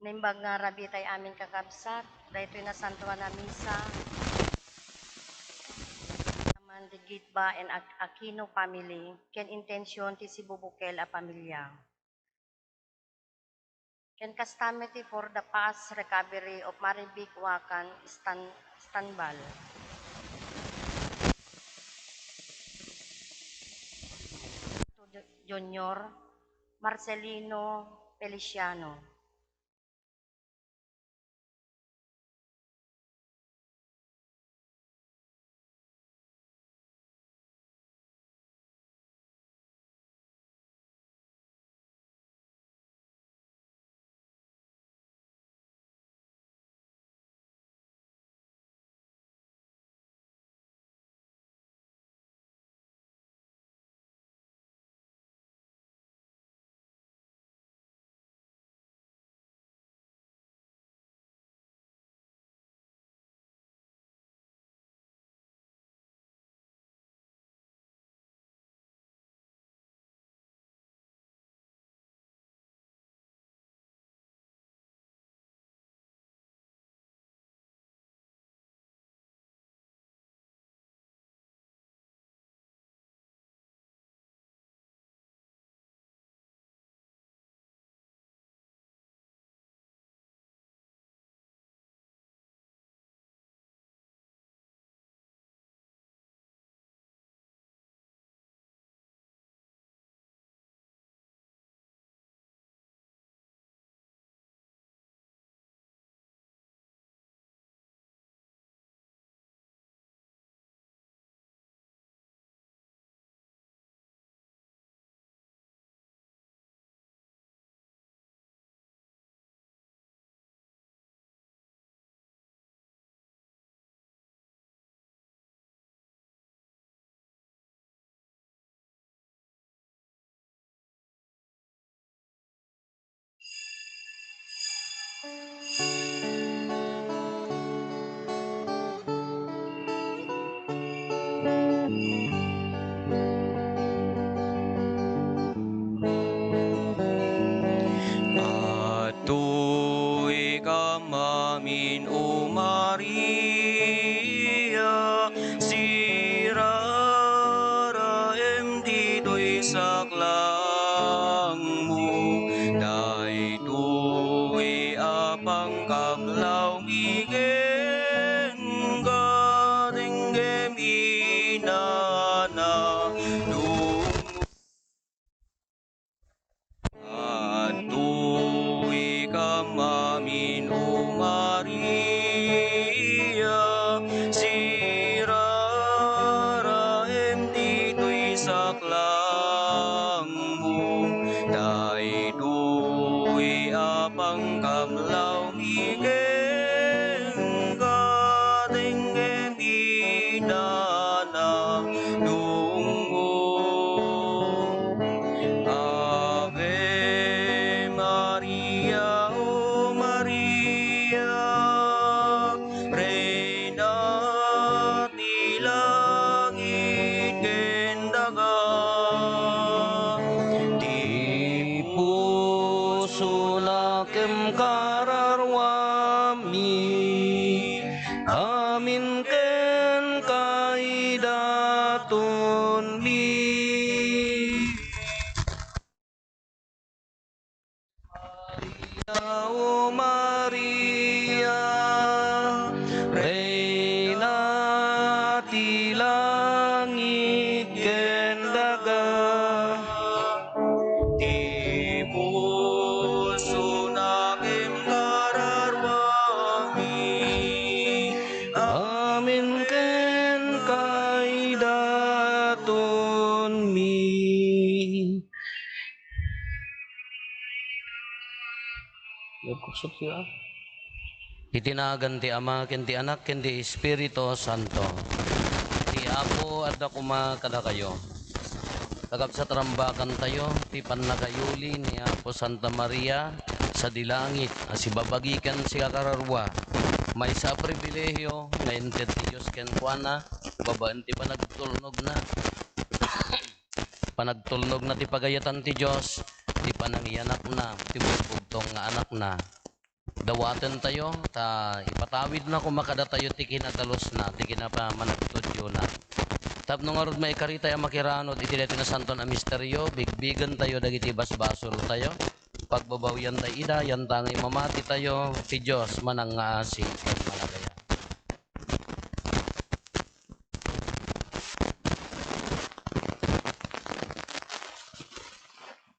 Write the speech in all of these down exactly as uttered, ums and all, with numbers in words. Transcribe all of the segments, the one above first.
Naimbag nga rabii tay amin, kakabsat, daytoy nasantoan a misa, man ti Gitba and Ak-, Aquino family, ken intention ti Sibubukel a pamilya. Ken kasta met ti for the fast recovery of Marivic Wakan Stan-, Stanbal. Junior, Marcelino Feliciano. Adtoy kam amin, O Maria, siraraem ditoy saklangmo, daytoy a pangkablawmi ken kadenggem inana, dungngo. Adtoy kam amin, O Maria, siraraem ditoy saklangmo, daytoy a pangkablawmi ken kadenggem inana, dungngo. Ave Maria, O Maria, Reyna ti langit ken daga. Ti pusona ken kararua mi, amin ken kaidatonmi. Maria, O Maria, Reyna ti langit ken daga. Ti pusona ken kararua mi, amin ken kaidaton mi. Iti nagan ti Ama, ken ti Anak, ken ti Espiritu Santo. Ti Apo adda koma kadakayo. Kakabsat, rambakantayo ti pannakayuli ni Apo Santa Maria sadi langit a sibabagi ken sikararua. Maysa a pribilehiyo nga inted ti Dios kenkuana babaen ti panagtulnogna. Panagtulnogna ti pagayatan ti Dios, ti panangiyanakna ti bugbugtong nga Anakna. dawatentayo, ta ipatawidna koma kadatayo ti kinadalusna, ti kinapamanagtudyona. Tapno ngarud maikaritayo a makiranod iti daytoy nasantoan a misterio, bigbigentayo dagiti basbasoltayo, pagbabawiantayo ida, yanta nga imamatitayo, ti Dios manangngaasi ken managayat.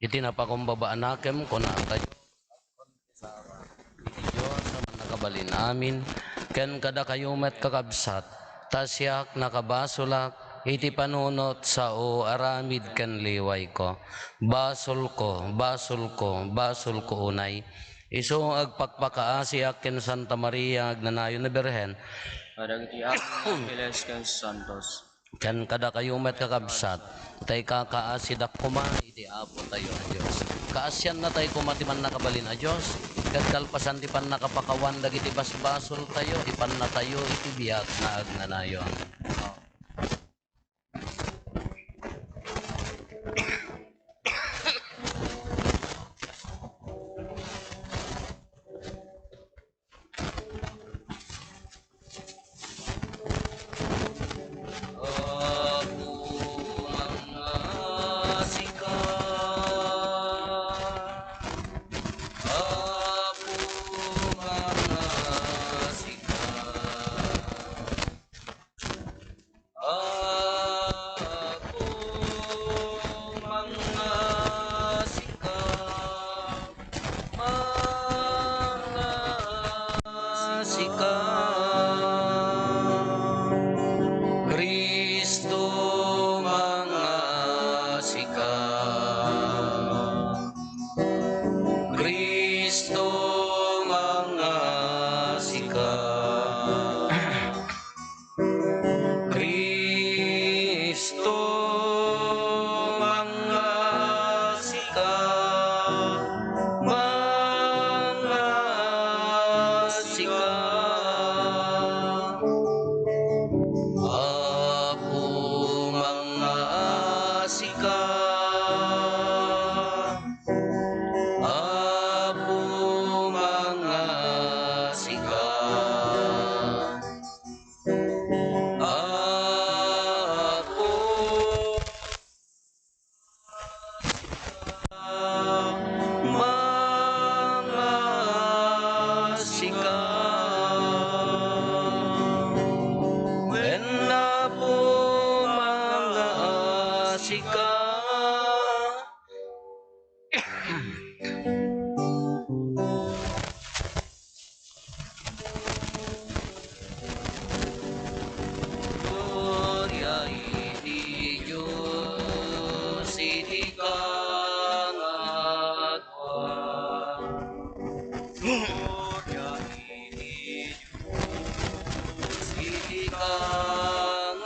Iti napakumbaba a nakem, kunatayo, iti Dios a mannakabalin amin, ken kadakayo met, kakabsat, ta siak nakabasolak iti panunot, sao, aramid ken liwayko. Basolko, basolko, basolko unay. Isu nga agpakpakaasiak ken Santa Maria nga agnanayon a Birhen, kadagiti anghel ken santos, ken kadakayo met, kakabsat, ta ikakaasidak koma iti Apotayo a Dios. Kaasiannatay koma ti Mannakabalin a Dios, ket kalpasan ti pannakapakawan dagiti basbasoltayo, ipannatayo iti biag nga agnanayon. Apo, mangngasika. Apo, mangngasika. Apo, mangngasika. Mangngasika. Cristo, mangngasika. Cristo, mangngasika. Cristo, mangngasika, mangngasika. Apo, mangngasika. Apo, mangngasika. Apo, mangngasika. Wen, Apo, mangngasika. Gloria iti Dios iti kangatoan. Gloria iti Dios iti kangatoan.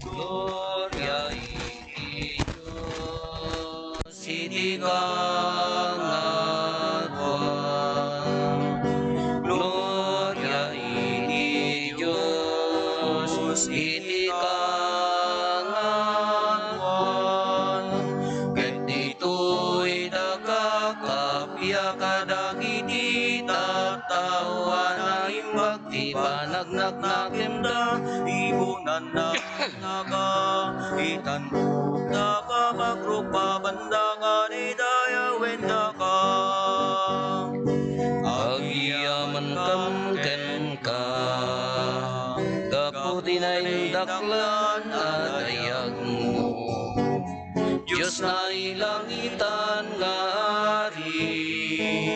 Gloria iti Dios iti kangatoan. Gloria iti Dios iti kangatoan. Ket ditoy dagiti kappia kadagiti tattao a naimbag ti panagnaknakemda, ibunanda. Naka, itan ta papagrupabanda, kadidayawendaka. Agyamankam kenka, gapu ti naindaklan a dayagmo. Dios nailangitan nga Ari,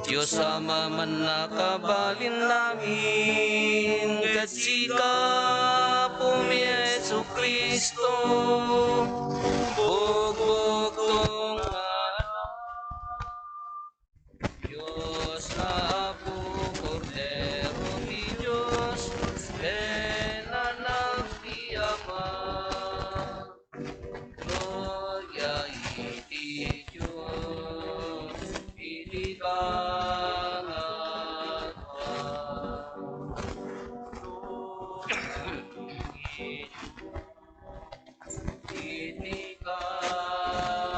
Dios Ama, Mannakabalin amin, ket sika, Apomi Jesu-Cristo, bugbugtong nga Anak, Dios nga Apo, Kordero ti Dios, ken Anak ti Ama. Gloria iti Dios iti kangatoan. Gloria iti Dios iti kangatoan.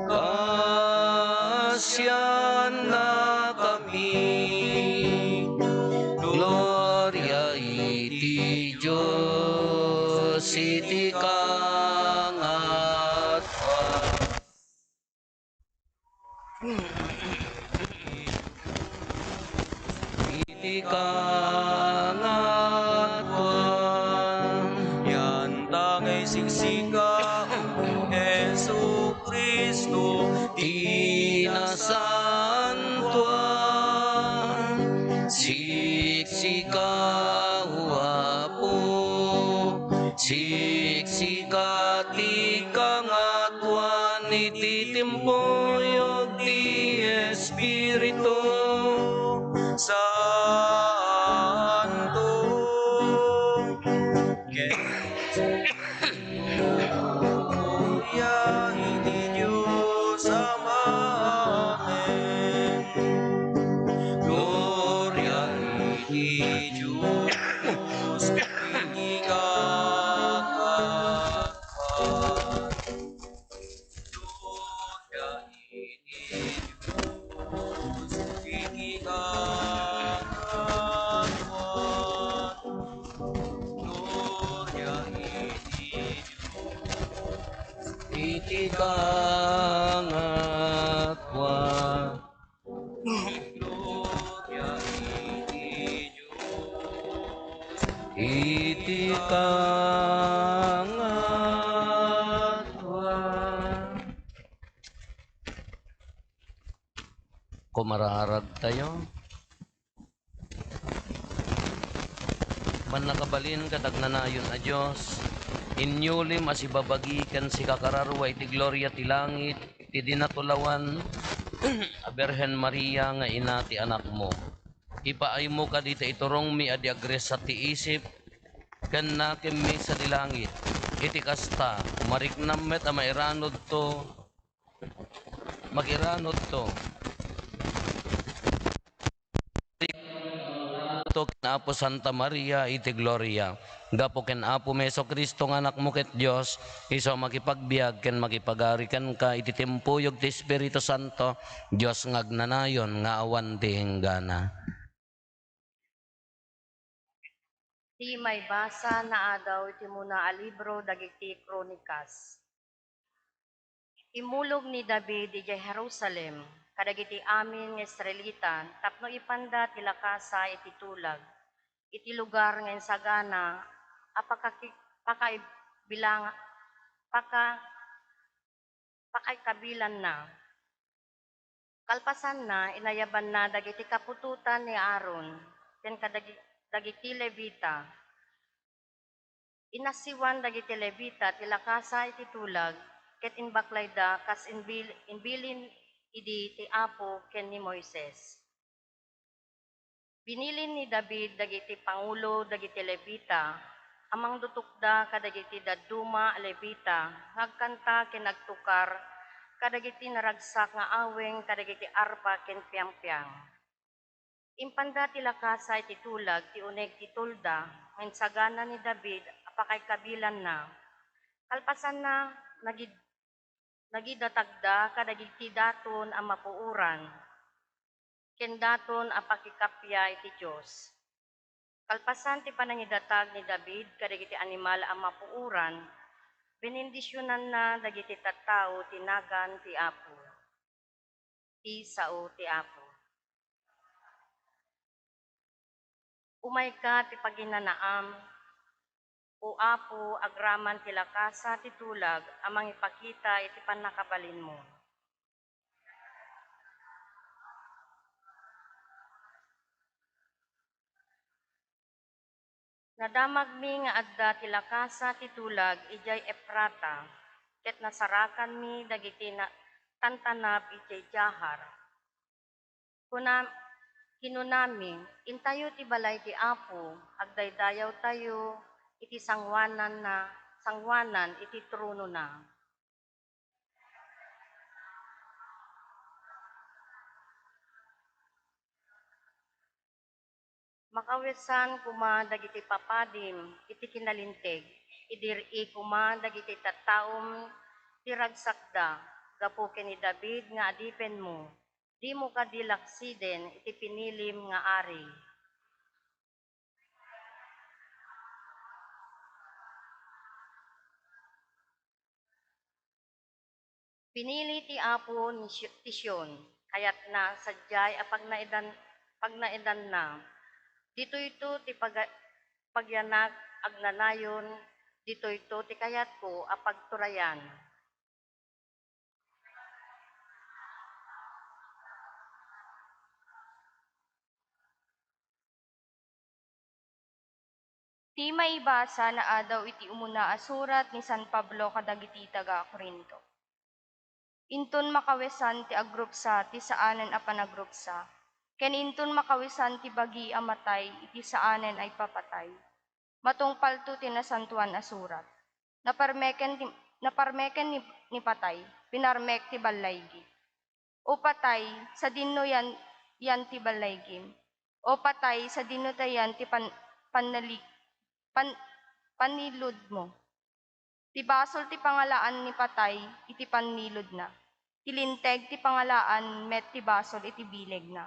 Kasiannakami, gloria iti Dios iti kangatwan. Iti kangatwan, yanta nga isiksika, Jesu-Cristo, ti nasantuan. Siksika, O Apo, siksika ti kangatuan iti timpuyog ti Espiritu Santo. Ket gloria iti Dios Ama. Amen. Gloria iti Dios iti kangatuan. Gloria iti Dios iti kangatuan. Gloria iti Dios iti kangatuan. Gloria iti Dios iti kangatuan. Kumararag tayo. Mannakabalin ket agnanayon a Dios, inyulim a sibabagi ken sikakararua iti gloria ti langit, ti dinatulawan a Birhen Maria nga ina ti Anakmo. Ipaaymo kadi ta iturongmi a di agriksat ti isip ken nakemmi sadi langit. Iti kasta, mariknam met a mairanudto Magiranudto. To ken Apo Santa Maria iti gloria. Gapu ken Apomi Jesu-Cristo nga Anakmo ket Dios, isu a makipagbiag ken makipagari kenka iti timpuyog ti Espiritu Santo, Dios nga agnanayon nga awan ti inggana. Ti maibasa naadaw iti muna a libro dagiti Kronikas. Immulog ni David idiay Jerusalem kadagiti amin nga Israelita tapno ipanda ti lakasa iti tulag, iti lugar nga insagana a pakaki-, pakaibilang-, paka-, pakaikabilanna. Kalpasanna, inayabanna dagiti kaputotan ni Aaron ken kadagi-, dagiti Levita. Inassiwan dagiti Levita ti lakasa iti tulag ket imbaklayda kas imbil-, imbilin idi ti Apo ken ni Moises. Binilin ni David dagiti pangulo dagiti Levita a mangdutokda kadagiti dadduma a Levita nga agkanta ken agtukar kadagiti naragsak nga aweng kadagiti arpa ken piangpiang. Impanda ti lakasa iti tulag ti uneg ti tolda nga insagana ni David a pakaikabilanna. Kalpasanna, nagid-, nagidatagda kadagiti daton a mapuoran ken daton a pakikappia iti Dios. Kalpasan ti panangidatag ni David kadagiti animal a mapuoran, benendisionanna dagiti tattao ti nagan ti Apo. Ti sao ti Apo. Umayka ti paginanaam, O Apo, agraman ti lakasa ti tulag a mangipakita iti pannakabalinmo. Nadamagmi nga adda ti lakasa ti tulag idiay Efrata, ket nasarakanmi dagiti na-, tantanab idiay Jahar. Kuna-, kinunami, "Intayo ti balay ti Apo, agdaydayawtayo iti sanguananna, sanguanan iti tronona." Makawesan koma dagiti papadim iti kinalinteg, Idir-i koma dagiti tattaom ti ragsakda gapu ken ni David nga adipenmo. Dimo kadi laksiden iti pinilim nga ari. Pinili ti Apo ni Sio-, ti Sion, kayatna sadiay a pagnaedan-, pagnaedanna. Ditoyto ti paga-, pagyanak agnanayon, ditoyto ti kayatko a pagturayan. Ti maibasa naadaw iti umuna a surat ni San Pablo kadagiti taga-Corinto. Inton makawesan ti agrupsa ti saanen a panagrupsa, ken inton makawesan ti bagi a matay iti saanen a ipapatay, matungpalto ti Nasantoan a Surat. Naparmeken ti, naparmeken ni, ni patay, pinarmek ti ballaygi. O patay, sadinno yan, yan ti ballaygi? O patay, sadinno ta yan ti pan-, pannali-, pan-, panniludmo? Ti basol ti pangalaan ni patay iti panniludna. Ti linteg ti pangalaan met ti basol iti bilegna.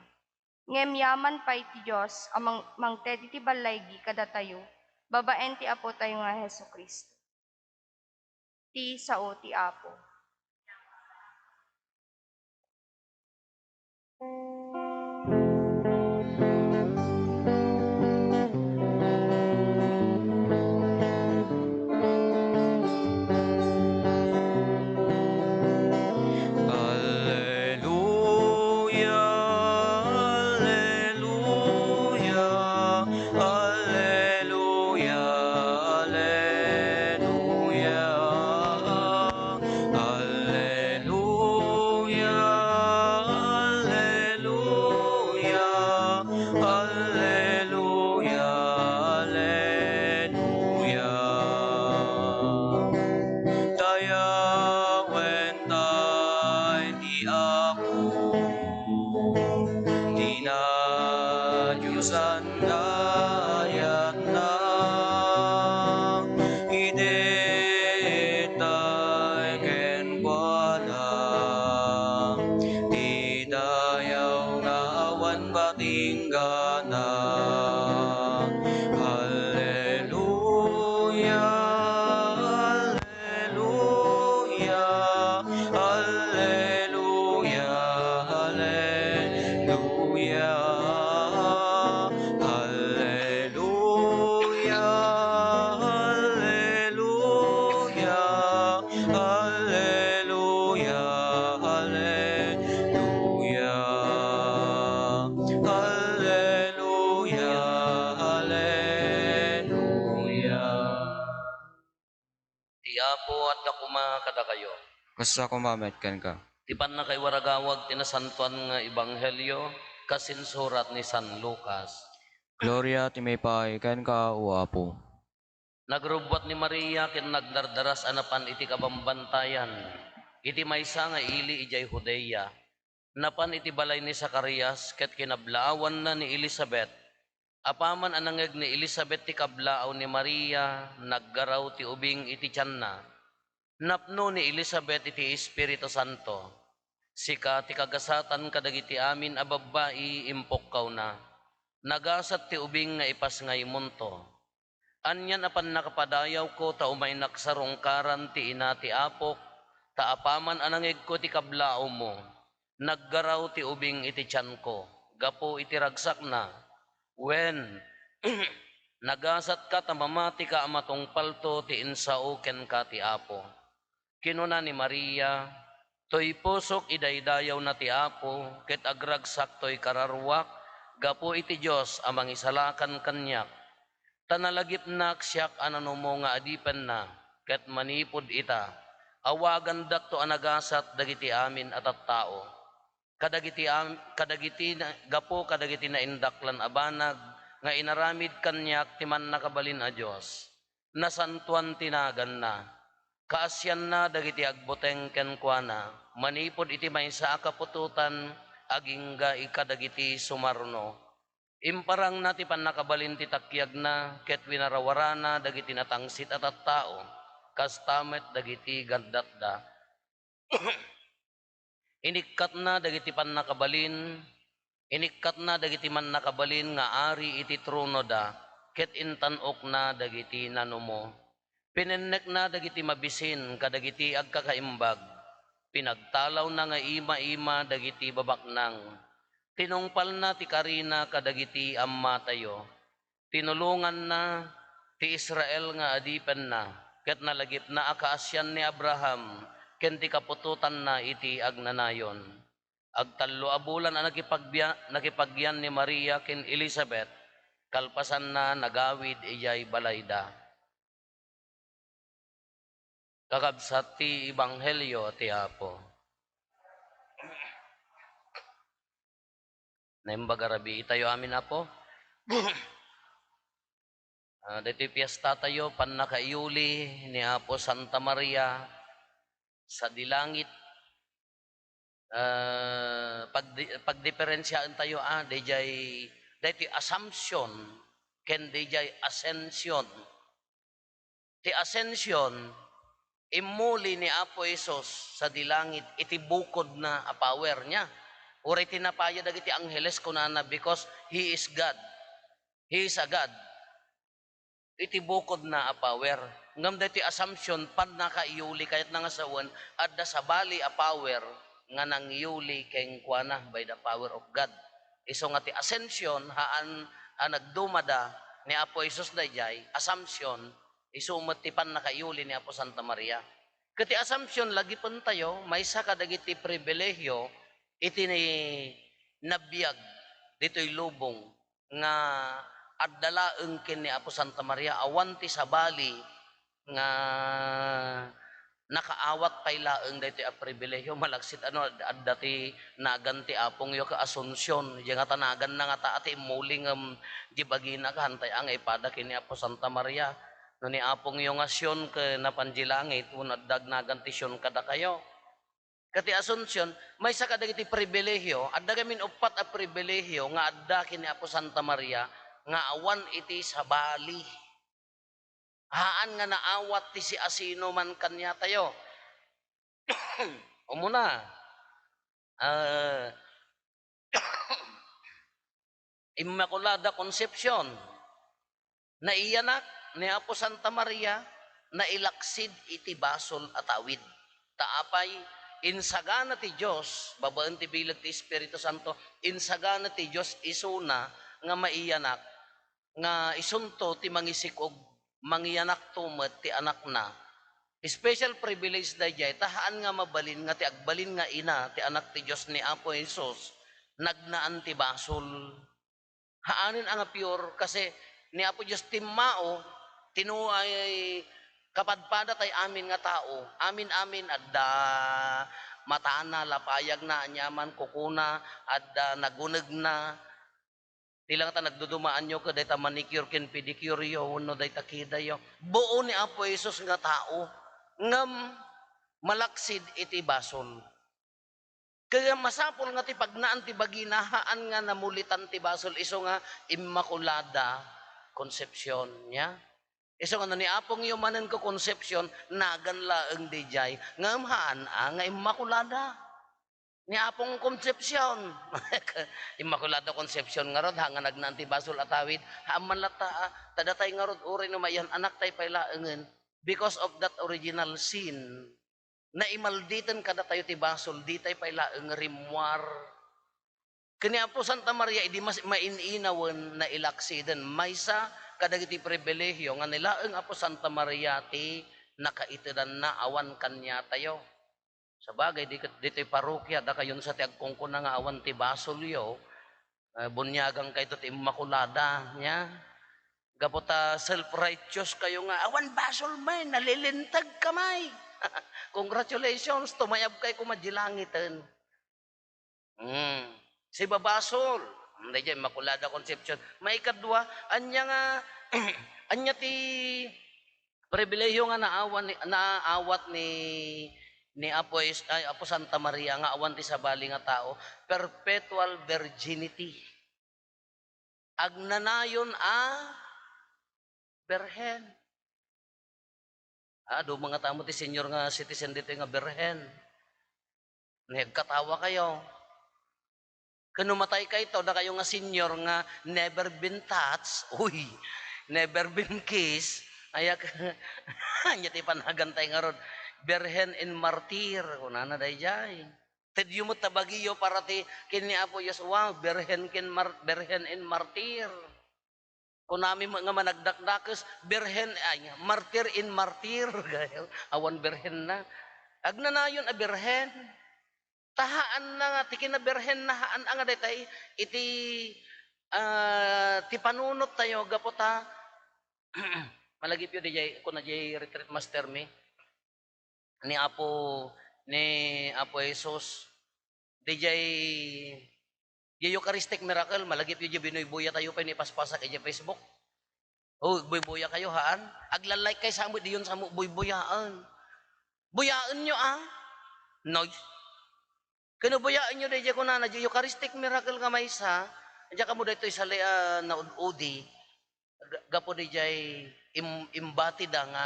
Ngem yaman pay ti Dios a mang-, mangted iti ballaygi kadatayo babaen ti Apotayo nga Jesu-Cristo. Ti sao ti Apo. Alleluia, alleluia, alleluia, alleluia. Alleluia, alleluia, alleluia, alleluia. Dayawen tay ti Apo, ti nadiosan nga ayatna, idi itay kenkuana ti dayaw nga awan patinggana. Alleluia, alleluia, alleluia, alleluia. Alleluia, alleluia, alleluia, alleluia. Alleluia, alleluia. Ti Apo adda koma kadakayo. Kasta koma met kenka. Ti pannakaiwaragawag ti nasantoan nga ebanghelio kas insurat ni San Lucas. Gloria ti maipaay kenka, O Apo. Nagrubbuat ni Maria ken nagdardaras a napan iti kabambantayan iti maysa nga ili idiay Judea. Napan iti balay ni Zacarias ket kinablaawanna ni Elisabet. Apaman a nangngeg ni Elisabet ti kablaaw ni Maria, naggaraw ti ubing iti tianna. Napno ni Elisabet iti Espiritu Santo. Sika ti kagasatan kadagiti amin a babbai, impukkawna. Nagasat ti ubing nga ipasngaymonto. Anian a pannakapadayawko ta umaynak sarungkaran ti ina ti Apok, ta apaman a nangngegko ti kablaawmo, naggaraw ti ubing iti tianko gapu iti ragsakna. Wen, nagasatka ta mamatika a matungpalto ti insao kenka ti Apo. Kinuna ni Maria, "Toy pusok idaydayawna ti Apo, ket agragsak toy kararuak gapu iti Dios a mangisalakan kaniak. Ta nalagipnak siak a nanumo nga adipenna, ket manipud ita, awagandakto a nagasat dagiti amin a tattao." Kadagiti am-, kadagiti na-, gapu kadagiti naindaklan a banag nga inaramid kaniak ti Mannakabalin a Dios. Nasantoan ti naganna. Kaasianna dagiti agbuteng kenkuana manipud iti maysa a kaputotan agingga kadagiti sumarno. Imparangna ti pannakabalin ti takiagna ket winarawarana dagiti natangsit a tattao, kasta met dagiti gandatda. Inikkatna dagiti pannakabalin, inikkatna dagiti mannakabalin nga ari iti tronoda, ket intan-okna dagiti nanumo. Pinennekna dagiti mabisin kadagiti agkakaimbag. Pinagtalawna nga ima-ima dagiti babaknang. Tinungpalna ti karina kadagiti ammatayo. Tinulonganna ti Israel nga adipenna, ket nalagipna a kaasian ni Abraham ken ti kaputotanna iti agnanayon. Agtallo a bulan a nakipagbiya-, nakipagyan ni Maria ken Elisabet, kalpasanna, nagawid idiay balayda. Kakabsat ti ebanghelio ti Apo. Naimbag a rabii tayo amin, Apo. Ah, daytoy piesta tayo, pannakaiyuli ni Apo Santa Maria, sadi langit. Ah, pagdi-, pagdiperensiaen tayo, ah, dayjay, daytoy Assumption ken dayjay Ascension. Ti Ascension, immuli ni Apo Jesus sadi langit iti bukodna a power niya. Uray tinapaya dagiti angheles, kunana, because He is God. He is a God. Iti bukodna a power. Ngem daytoy Assumption, pannakaiyuli, kayatna nga sawen, adda sabali a power nga nangyuli kenkuana by the power of God. Isu nga ti Ascension, haan a nagdumada ni Apo Jesus dayjay, Assumption, isu met ti pannakaiyuli ni Apo Santa Maria. Ket ti Assumption, lagipentayo, maysa kadagiti pribilehiyo iti ni-, nabiag ditoy lubong nga adda laeng ken ni Apo Santa Maria, awan ti sabali nga nakaawat pay laeng daytoy a pribilehiyo, malaksid, ano, ad-, adda ti nagan ti apongyo ket Asuncion, diay nga ta naganna ngata ti immuli ngem di bagina ket haantay a nga ipada ken ni Apo Santa Maria. No ni apongyo nga Sion ket napan di langit, wenno adda agnagan ti Sion kadakayo. Ket ti Asuncion, maysa kadagiti pribilehiyo, adda gamin uppat a pribilehiyo nga adda ken ni Apo Santa Maria nga awan iti sabali. Haan nga naawat ti siasinoman kaniatayo. Umuna, ah, Immaculada Concepcion. Naiyanak ni Apo Santa Maria, nailaksid iti basol a tawid. Ta apay, insagana ti Dios, babaen ti bileg ti Espiritu Santo, insagana ti Dios isuna nga maiyanak, nga isunto ti mangisik-og, mangiyanakto met ti anakna. Special privilege daydiay, ta haan nga mabalin nga ti agbalin nga ina ti Anak ti Dios ni Apo Jesus, nagnaan ti basol. Haanen a nga pure, kasi ni Apo Dios timmao, tinuay kapadpada tay amin nga tao. Amin-amin, adda matana, lapayagna, aniaman, kukuna, adda nagunegna. Ti lang ta nagdudumaanyo ket dayta manicure ken pedicure yo wenno dayta kidayo. Buo ni Apo Jesus nga tao, ngem malaksid iti basol. Kaya masapul nga ti pagnaan ti bagina, haan nga namulitan ti basol, isu nga Immaculada Concepcion, nia? Isu nga no ni apongyo manen ko Concepcion, nagan laeng didiay, ngem haan a nga Immaculada. Ni Apong Concepcion. Immaculada Concepcion ngarud, haan nga nagnaan ti basol a tawid. Haan man latta, a, ta datay ngarud, uray no maiyan-anak tay pay laengen, because of that original sin. Naimalditen kadatayo ti basol, ditay pay laeng rimmuar. Ken ni Apo Santa Maria, idi mas-, main-inawen, nailaksiden. Maysa kadagiti pribilehiyo nga ni laeng Apo Santa Maria ti nakaitedanna awan kaniatayo. Sabagay, di ket, ditoy parokia, dakayon sa ti agkunkuna nga awan ti basolyo, eh, buniagankayto ti Immaculada, nia? Gapu ta self-righteous kayo nga, "Awan basol may, nalilinteg ka may." Congratulations, tumayabkay koma di langiten. Hmm. Sibabasol. Hmm, daydiay, Immaculada Concepcion. Maikadua, ania nga, ania ti pribilehiyo nga naawan ni, naawat ni, ni Apo Is-, ay, Apo Santa Maria nga awan ti sabali nga tao? Perpetual virginity. Agnanayon a birhen. Ah, adu nga tamo ti senior nga citizen ditoy nga birhen. Nagkatawa kayo. Kano matay kayto, dakayo nga senior nga never been touched, uy, never been kissed, ayak, anya ti panagantay ngarud, Birhen in Martir, kunana dayjay. Tedyo met ta bagiyo para ti ken ni Apo Dios, wow, Birhen ken Mar-, Birhen in Martir. Kunami met nga managdakdakes, birhen, ay, martir in martir, awan birhenna. Agnanayon a birhen. Ta haanna nga, ti kinabirhenna, haanna nga daytay, iti, ah, ti panunottayo, gapu ta, malagipyo dijay, kuna dijay retreat master mi, ni Apo, ni Apo Jesus, dijay, dijay Eucharistic miracle, malagipyo dijay binuybuya tayo pay ni paspasak ijay Facebook. Oh, buybuya kayo, haan? Agla-like kay samo, diyon samo buybuyaen. Buyaenyo, ah. Noy. Kano buyaenyo dijay kunana, dijay Eucharistic miracle nga maysa, dijay kamo daytoy sali-, ah, naud-udi. Ga-, gapu dijay im-, imbatida nga,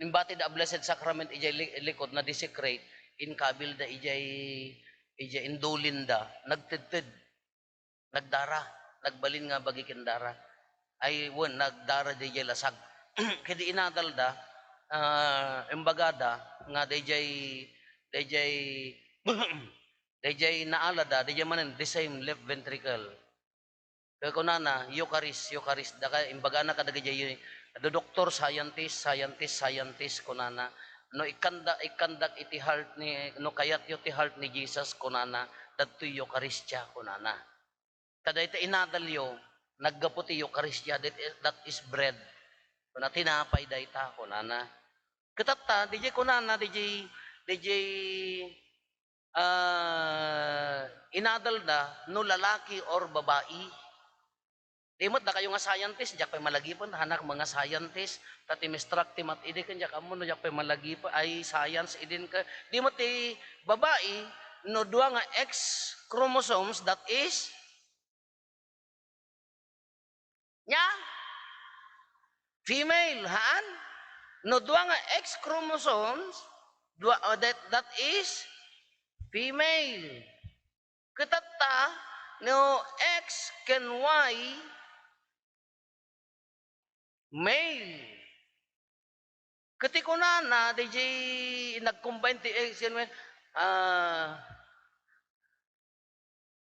imbatida a Blessed Sacrament ijay li-, likod na desecrate, inkabilda ijay, ijay indulinda, nagtedted, nagdara, nagbalin nga bagi ken dara. Ay, wen, nagdara dijay lasag. Kadi inadalda, ah, imbagada nga dijay, dijay, dijay naalada, dijay manen, the same left ventricle. Kaya kunana, Eucharist, Eucharist. Daka, imbagana kadagiti dodoktor, scientist, scientist, scientist, kunana. No ikkanda, ikkandak iti heart ni, no kayatyo ti heart ni Jesus, kunana, dagtoy Eucharistia, kunana. Ta dayta inadalyo, naggapu ti Eucharistia, that is, that is bread. Kuna, tinapay dayta, kunana. Kitatta, dijay kunana, dijay, dijay, ah, inadalda no lalaki or babai. Di met dakayo nga scientist, diak pay malagipen, hanak mga scientist, ta ti mistrak ti mat idi ken diak ammo no diak pay malagipen, ay science idin ka. Di met ti babai, no dua nga X chromosomes, that is, nia? Female, haan? No dua nga X chromosomes, dua, uh, that, that is female. Kitatta, no X ken Y, male. Ket ti kunana, dijay nag-combine ti X ken Y, ah,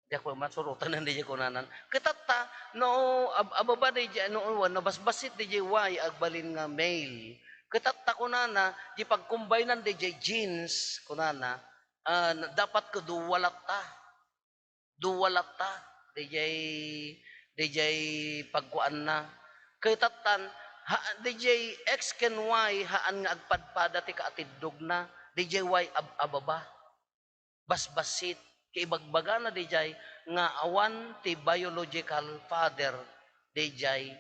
diak pay masurotan dijay kunanan. Kitatta, no, ab-, ababa dijay, no, no, basbasit dijay Y, agbalin nga male. Kitatta kunana, di pag-combine-an dijay genes, kunana, ah, dapat ket dua latta. Dua latta, dijay, dijay pagkuanna. Kitatta, ha, dijay X ken Y, haan nga agpadpada ti kaatiddogna, dijay Y ab-, ababa. Basbasit, kaibagbagana dijay nga awan ti biological father dijay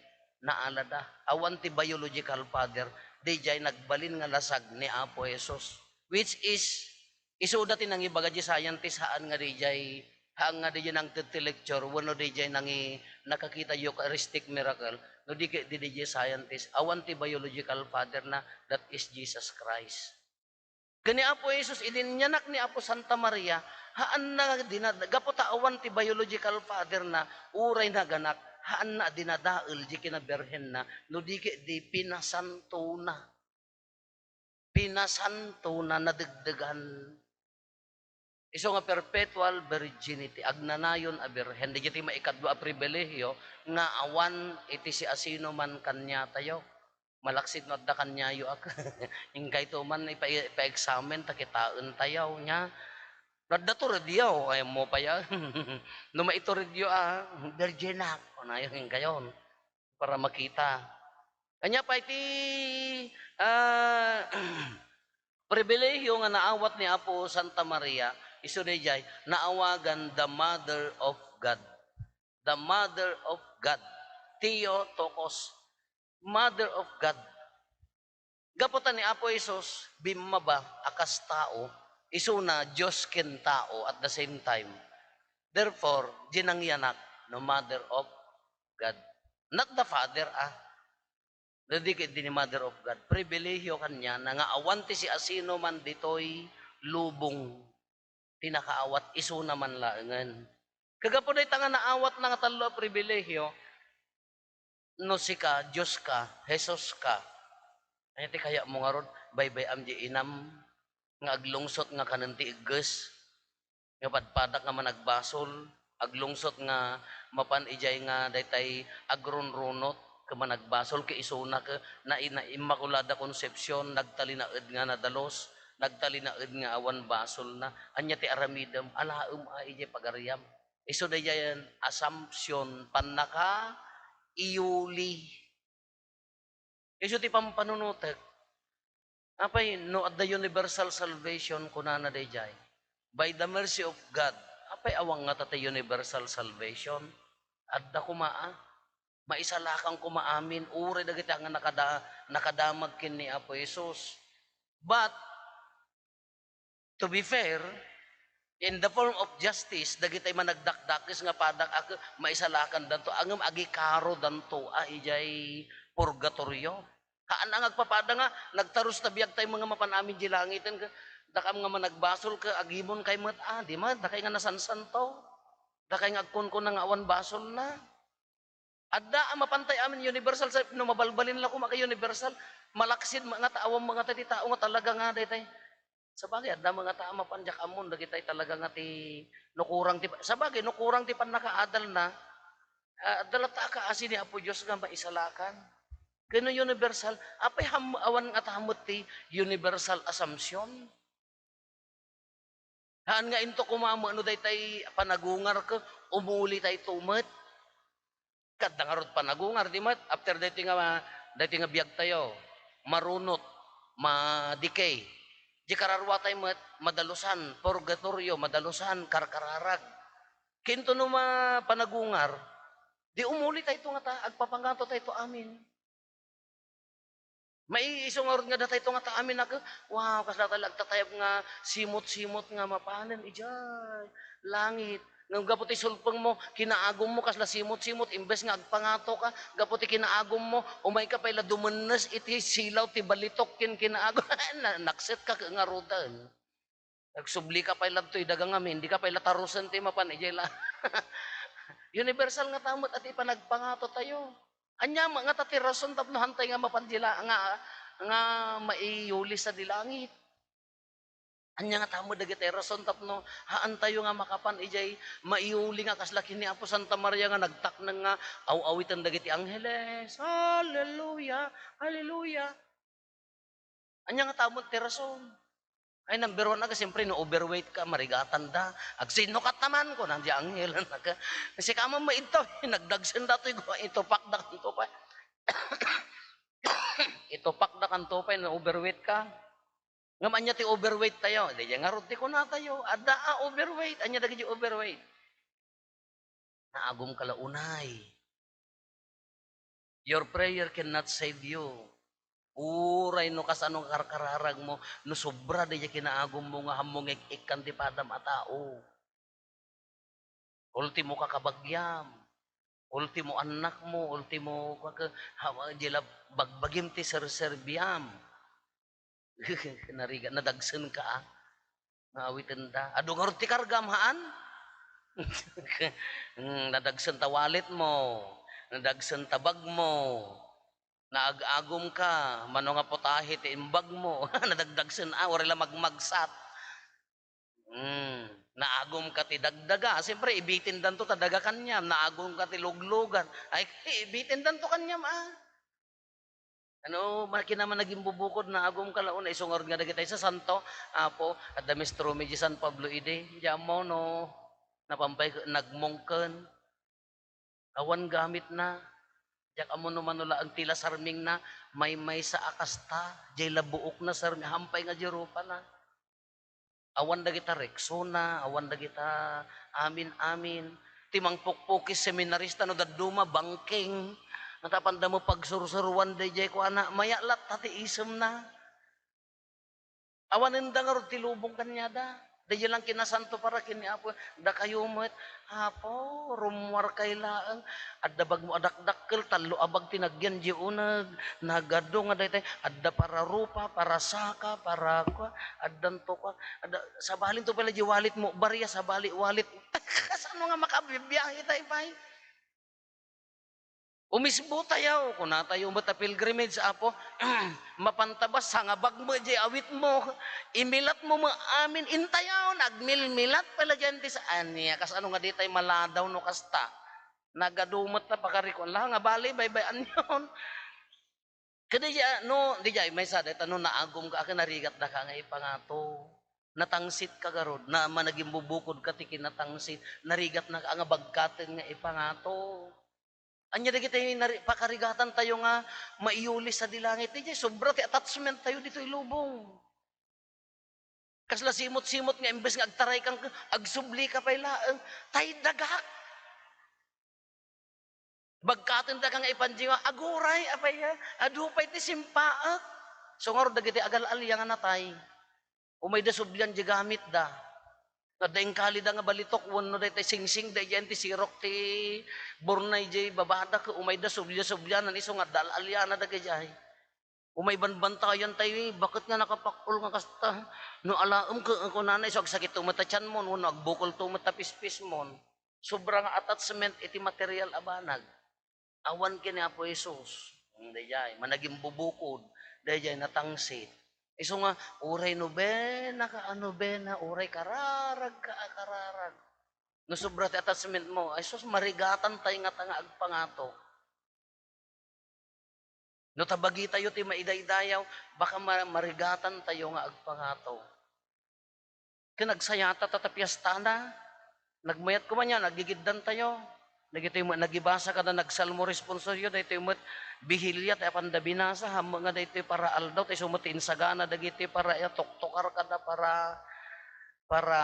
naalada. Awan ti biological father dijay nagbalin nga lasag ni Apo Jesus. Which is, isuda ti nangibaga di scientist, haan nga dijay, haan nga dijay nangted ti lecture, wenno dijay nangi-, nakakita Eucharistic miracle, no di ket di dijay scientist, awan ti biological father na, that is Jesus Christ. Ken ni Apo Jesus, idi nianak ni Apo Santa Maria, haanna dinad-, gapu ta awan ti biological father na, uray naganak, haanna a dinadael di kinaberhenna, no di ket di pinasantona. Pinasantona, nadegdegan. Isu nga perpetual virginity, agnanayon a birhen. Dagiti maikadua a pribilehiyo nga awan iti siasinoman kaniatayo. Malaksid no adda kaniayo ak. Inkayto man ipa-, ipa-examine ta kitaentayo nia. No adda turedyo, ay mo pa ya. No maituredyo a, "Virginak," kunayo, inkayon. Para makita. Ania pay ti, ah, pribilehiyo nga naawat ni Apo Santa Maria, isu daydiay, naawagan the Mother of God. The Mother of God. Theotokos. Mother of God. Gapu ta ni Apo Jesus, bimmaba a kas tao, isuna Dios ken tao at the same time. Therefore, di nangyanak no Mother of God. Not the Father, ah. Dadi ket di ni Mother of God. Pribilehiyo kaniana nga awan ti siasinoman ditoy lubong ti nakaawat, isuna man laengen. Kagapu dayta nga naawatna nga tallo a pribilehiyo, no sika, Dios ka, Jesus ka, ania ti kayatmo ngarud? Baybay-am diay inam nga aglungsot nga kanen ti igges, nga padpadak nga managbasol, aglungsot nga mapan idiay nga daytay agrunrunot ket managbasol ket isuna ket na, na Immaculada Concepcion, nagtalinaed nga nadalus, nagtalinaed nga awan basolna. Ania ti aramidem? Alaem a idiay pagariam. Isu daydiayen Assumption, pannakaiyuli. Isu ti pampanunotek. Apay, no adda universal salvation, kunana daydiay, "By the mercy of God." Apay, awan ngata ti universal salvation? Adda koma, a. Maisalakan koma amin, uray dagiti nga nakada-, nakadamag ken ni Apo Jesus. But, to be fair, in the form of justice, dagitay managdakdakes nga padak a ke-, maisalakandanto, ngem agikarodanto a idiay purgatorio. Haan a nga agpapada nga nagtarus ta biagtay nga mapan amin di langiten, ke-, dakam nga managbasol, ke-, agimonkayo met, a, di met, dakay nga nasansanto. Dakay nga agkunkuna nga awan basolna. Adda a mapantay amin universal sa, no mabalbalin la koma ka universal, malaksid ma-, nga ta-, awan mga ta ti tao nga talaga nga daytay. Sabagay, adda mga ta-, a mapan diak ammon dagitay talaga nga ti, no kurang ti, sabagay, no kurang ti pannakaadalna, ah, adda latta a kaasi ni Apo Dios nga maisalakan. Ken no universal, apay ham-, awan nga ta met ti universal assumption? Haan nga into koma met no daytay panagungar ket umulitayto met. Ket adda ngarud panagungar, di met? After daytoy nga, daytoy nga biagtayo, marunot, ma-decay. Di kararwatay met, madalusan, purgatorio, madalusan, karkararag. Kinto no ma-, panagungar, di umulitayto ngata, agpapangatotayto amin. Maiisu ngarud nga datayto nga ta amin a ke-, wow, kasla ta la agtatayab nga simot-simot nga mapanen idiay langit. Ngem gapu ti sulpengmo, kinaagummo kasla simot-simot, imbes nga agpangatoka, gapu ti kinaagummo, umayka pay la dumennes iti silaw ti balitok ken kinaagum-, na-, naksetka ket ngaruden. Agsubli ka pay la ditoy daga ngamin, di ka pay la tarusen ti mapan idiay la-, universal ngata met a ti panagpangatotayo. Ania met ngata ti rason tapno hantay nga mapan di la-, nga, nga maiyuli sadi langit? Ania ngata met dagiti rason tapno haantayo nga makapan idiay maiyuli nga kasla ken ni Apo Santa Maria nga nagtakneng nga aw-awiten dagiti angheles? Hallelujah! Hallelujah! Ania ngata met ti rason? Ay, number one, aga, siyempre, no overweight ka, marigatan da. Agsinukat naman, kuna di anghel, aga. Sika man maidto, nagdagsen datoy, itupakda kanto pay. Itupakda kanto pay, no overweight ka. Ngem ania ti overweight tayo? Daydiay ngarud ti kunatayo, adda a overweight. Ania dagiti overweight? Naagumka la unay. Your prayer cannot save you. Uray no kasano nga karkararagmo, no sobra daydiay kinaagummo nga haanmo nga ik-ikkan ti padam a tao. Ultimo kakabagiam, ultimo annakmo, ultimo kaka-, ha-, di la bagbagim ti serserbiam. Narigat, nadagsenka, a. Nga awitenda. Adu ngarud ti kargam, haan? Mm, nadagsen ta walletmo, nadagsen ta bagmo, naag-agumka, mano nga putahe ti imbagmo, nadagdagsen, a, uray la magmagsat. Mm, naagumka ti dagdaga. Siyempre, ibitindanto ta daga kaniam, naagumka ti luglugan. Ay, ibitindanto kaniam, a. Ano, ma-, kinaman nagimbubukod, naagumka la unay, isu ngarud nga dagitay sasanto, Apo, adda maestro mi di San Pablo idi, di ammo no, napampay, nagmongken. Awan gamitna, diak ammo no mano laeng ti la sarmingna, maymaysa a kasta, diay la buokna sarmi-, hampay nga di rupana. Awan dagita Rexona, awan dagita amin-amin. Ti mangpukpukis seminarista no dadduma, bangking. Natapanda mo pagsursuruan daydiay kuana, maya latta ti isemna. Awanenda ngarud ti lubong kaniada. Daydi lang kinasanto para ken ni Apo. Dakayo met, Apo, rummuarkay laeng. Adda bagmo a dakdakkel, tallo a bag ti nagyan di uneg. Nagadu nga daytay, adda para rupa, para saka, para kua, addanto kua. Adda, sabalinto pala di wallet mo, barya, sabali wallet. Kasano nga makabibiyahe tayo, pay? Umisbo tayo, kunatayo met a pilgrimage, Apo, mapanta ba, sangabag mo, di awit mo, imilat mo, maamin, intayon, agmilmilat pala dyan, ti sa-, ania, kas ano nga di tayo maladaw no kasta. Nagadumat na pakarikuan lang, nga bali, baybay-an yon. Kada di, no, di jay, maysa, dahil ano, naagum ka, akin narigat da ka nga ipangato. Natangsit ka garud, na managimbubukod ka ti kinatangsit, narigat na ka nga bagkaten nga ipangato. Anya dagiti nari-, pakarigatan tayo nga maiyuli sadi langit, di jay, sobra ti attachment tayo ditoy lubong. Kasla simot-simot nga imbes nga agtaray kang agsubli ka pay laeng, tay dagak. Bagkaten da ka nga ipanjinga, aguray, apay, ha? Adu pay ti simpaek. So, ngarud dagiti agal-alia nga natay. Umayda sublian di gamitda. Adda ingkalida nga balitok, wenno daytay singsing, daydiay ti sirok ti burnay di babada, ket umayda sublia-sublianan, isu nga adda al-aliana dagijay. Umay banbantayan tayo, eh, baket nga nakapakpol nga kasta? No alaem ke, kunana, isu agsakit to met a tianmon, wenno agbukol to met a pispismon. Sobra nga attachment iti material a banag. Awan ken ni Apo Jesus. Hmm, dayjay, managimbubukod, dayjay natangsit. Isu nga, uray nobena ka a nobena, uray kararag ka a kararag. No sobra ti attachment mo, ay sus, marigatan tayo nga ta nga agpangato. No tabagi tayo ti maidaydayaw, baka ma-, marigatan tayo nga agpangato. Ken nagsayata ta, ta piestana. Nagmayat koma niya, nagigiddan tayo. Dagitoy met nagibasa kada nagsalmo responsorio, daytoy met bihilia ti apanda binasa, hammo nga daytoy para aldaw, tay isu met ti insagana dagitoy para, eh, tuktokar kada para, para,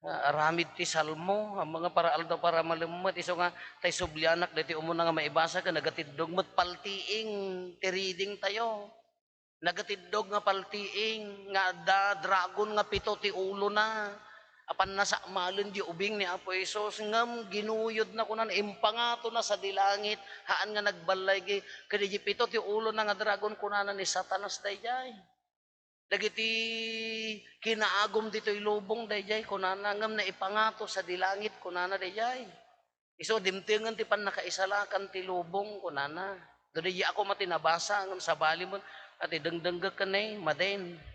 ah, aramid ti salmo, hammo nga para aldaw, para malemmet, isu nga tay sublianak daytoy umuna nga maibasa ken nagatiddog met paltiing ti reading tayo. Nagatiddog nga paltiing nga adda dragon nga pito ti ulona. Apan nasakmalen di ubing ni Apo Jesus, ngem ginuyodna, kunan, impangatona sadi langit, haan nga nagballaygi. Kadi di pito ti ulona nga dragon, kunana ni Satanas dayjay. Dagiti kinaagum ditoy lubong dayjay, kunana, ngem naipangato sadi langit, kunana dayjay. Isu, dimtengen ti pannakaisalakan ti lubong, kunana. Dayjay ako met ti nabasa, ngem sabali met, ati dengdenggek ken ni, maden.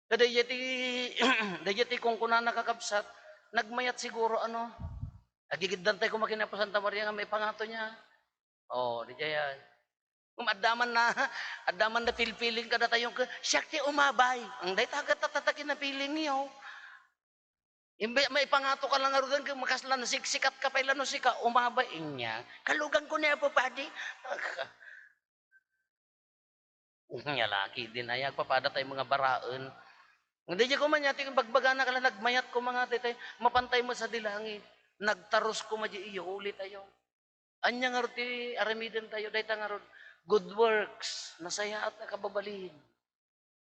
Kadayjay ti, dayjay ti kunkunana, kakabsat, nagmayat siguro, ano, agigiddan tayo koma ken ni Apo Santa Maria nga maipangato niya. Oh, dayjay, ah. Ngem adda man na, adda man na pilpiling kadatayo, ke, siak ti umabay. Ang dayta ket tatatakin na piling yo. Imbe, maipangato ka lang ngaruden, ke, makasla nasiksikat ka pay la no sika, umabay, inya. Kalugan ko ni Apo Padi. Nya laki din, ay, agpapada tayo mga baraen. Hindi ko man yati, bagbagana ka lang, nagmayat ko mga tatay, mapantay mo sa dilangit. Nagtarus ko ma di iyo, uli tayo. Anya ngarud ti aramiden tayo, dayta ngarud, good works, nasayaat a kababalin.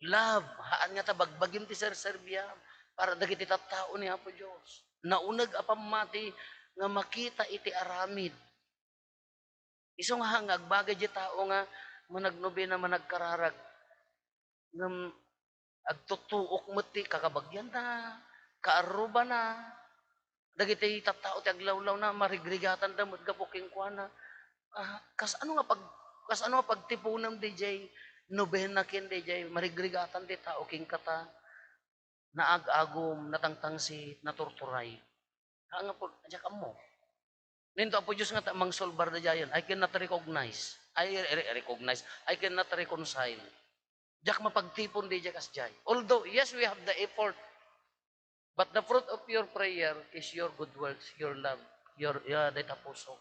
Love, haan nga ta bagbagim ti serserbiam para dagiti tattao ni Apo Dios. Nauneg a pammati nga makita iti aramid. Isu nga haan nga agbagay di tao nga managnobena, managkararag. Ngem agtuttuok met ti kakabagianna, kaarrubana. Dagiti tattao ti aglawlawna, marigrigatanda met gapu kenkuana. Ah, kas ano nga pag-, kas ano nga pagtipunem dayjay nobena ken dayjay marigrigatan ti tao kenkata? Naag-agum, natangtangsit, naturturay. Haan nga pag-, diak ammo. Nento Apo Dios nga ta mangsolbar daydiayen. I cannot recognize. I re-, recognize. I cannot reconcile. Diak mapagtipon daydiay kasdiay. Although, yes, we have the effort, but the fruit of your prayer is your good works, your love, your, yeah, dayta puso.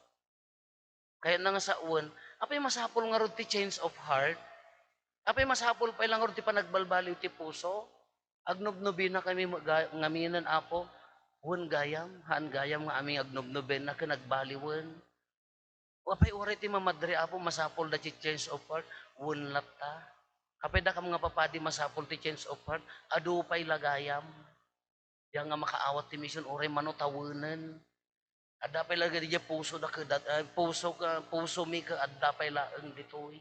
Kayatna nga sawen, apay masapul ngarud ti change of heart? Apay masapul pay la ngarud ti panagbalbaliw ti puso? Agnobnobena kami nga-, ngaminen, Apo, wen gayam, haan gayam nga amin nga agnobnobena ken agbaliwen. Apay uray ti mamadre, Apo, masapul da ti change of heart? Wen latta. Apay dakam nga papadi masapul ti change of heart? Adu pay la gayam. Diay nga makaawat ti mission, uray mano tawenen. Adda pay la gayam diay puso da kedat-, eh, puso ka, puso mi ka, adda pay laeng ditoy.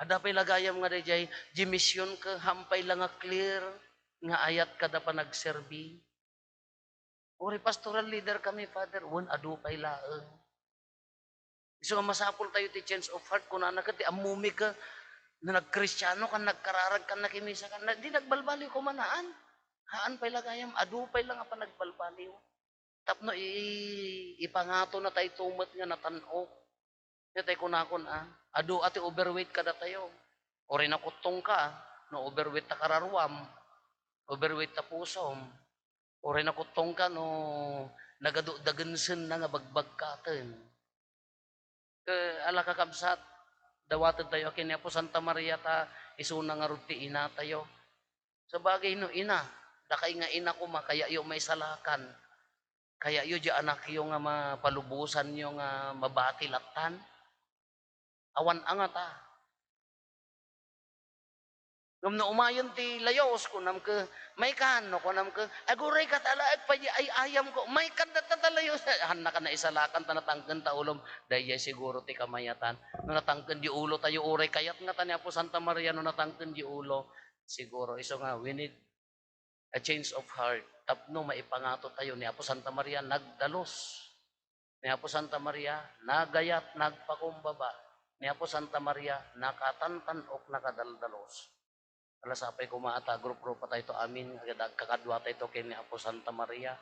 Adda pay la gayam nga daydiay, diay mission ka, hampay la nga clear nga ayat kada panagserbi. Uray pastoral leader kami, Father, wen adu pay laeng. Isu nga masapul tayo ti change of heart, kunana ket ti ammomi ka, no nagkristiano kan, nagkararag kan, nakimisa kan, na, di nagbalbaliw kumanaan. Haan pay la gayam, adu pay la nga panagbalbaliw. Tapno i-, ipangato na tayo tumet nga natan-ok. Daytay kunakon, ah, adu a ti overweight kadatayo. Uray nakuttong ka, ah, no overweight ta kararuam, overweight ta pusom. Uray nakuttong ka no nagadu dagensen na nga bagbagkaten. Ket ala kakabsat, dawaten tayo a ken ni Apo Santa Maria ta isuna ngarud ti ina tayo. Sabagay no ina, dakay nga ina koma, kayayo maisalakan. Kayayo diay anakyo nga mapalubosanyo nga mabati lattan. Awan angata. Ngem no umayen ti layus, kunam ket, "Maykan," no kunam ket, "Aguray ka ta ala agpay-, ay-ayamko." "Maykan dayta ta layus." Hanna ka naisalakan ta natangken ta ulom. Daydiay siguro ti kamayatan. No natangken diay ulo tayo, uray kayat ngata ni Apo Santa Maria no natangken diay ulo. Siguro, isu nga, we need a change of heart tapno maipangato tayo. Ni Apo Santa Maria nagdalus. Ni Apo Santa Maria nagayat, nagpakumbaba. Ni Apo Santa Maria nakatantan-ok, nakadaldalus. Ala, sapay koma a ta group-group tayo to amin, agad-, agkakadua tayo to ken ni Apo Santa Maria.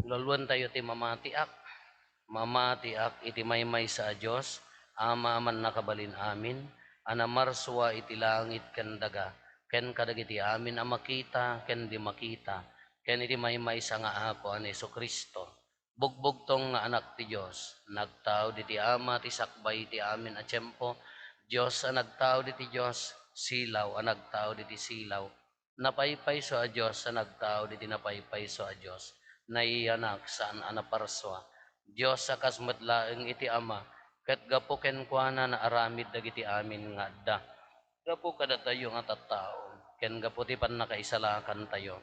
Luluenyo ti mamatiak. Mamatiak iti maymaysa a Dios, Ama a mannakabalin amin, a namarsua iti langit ken daga, ken kadagiti amin a makita ken di makita, ken iti maymaysa nga Apo a ni Jesu-Cristo. Bugbugtong nga Anak ti Dios, nagtaud iti Ama ti sakbay iti amin a tiempo, Dios a nagtaud iti Dios, silaw a nagtaud iti silaw, napaypayso a Dios a nagtaud iti napaypayso a Dios, naiyanak, saan a naparsua. Dios a kas met laeng iti Ama, ket gapu kenkuana naaramid dagiti amin nga adda. Gapu kadatayo nga tattao, ken gapu ti pannakaisalakantayo,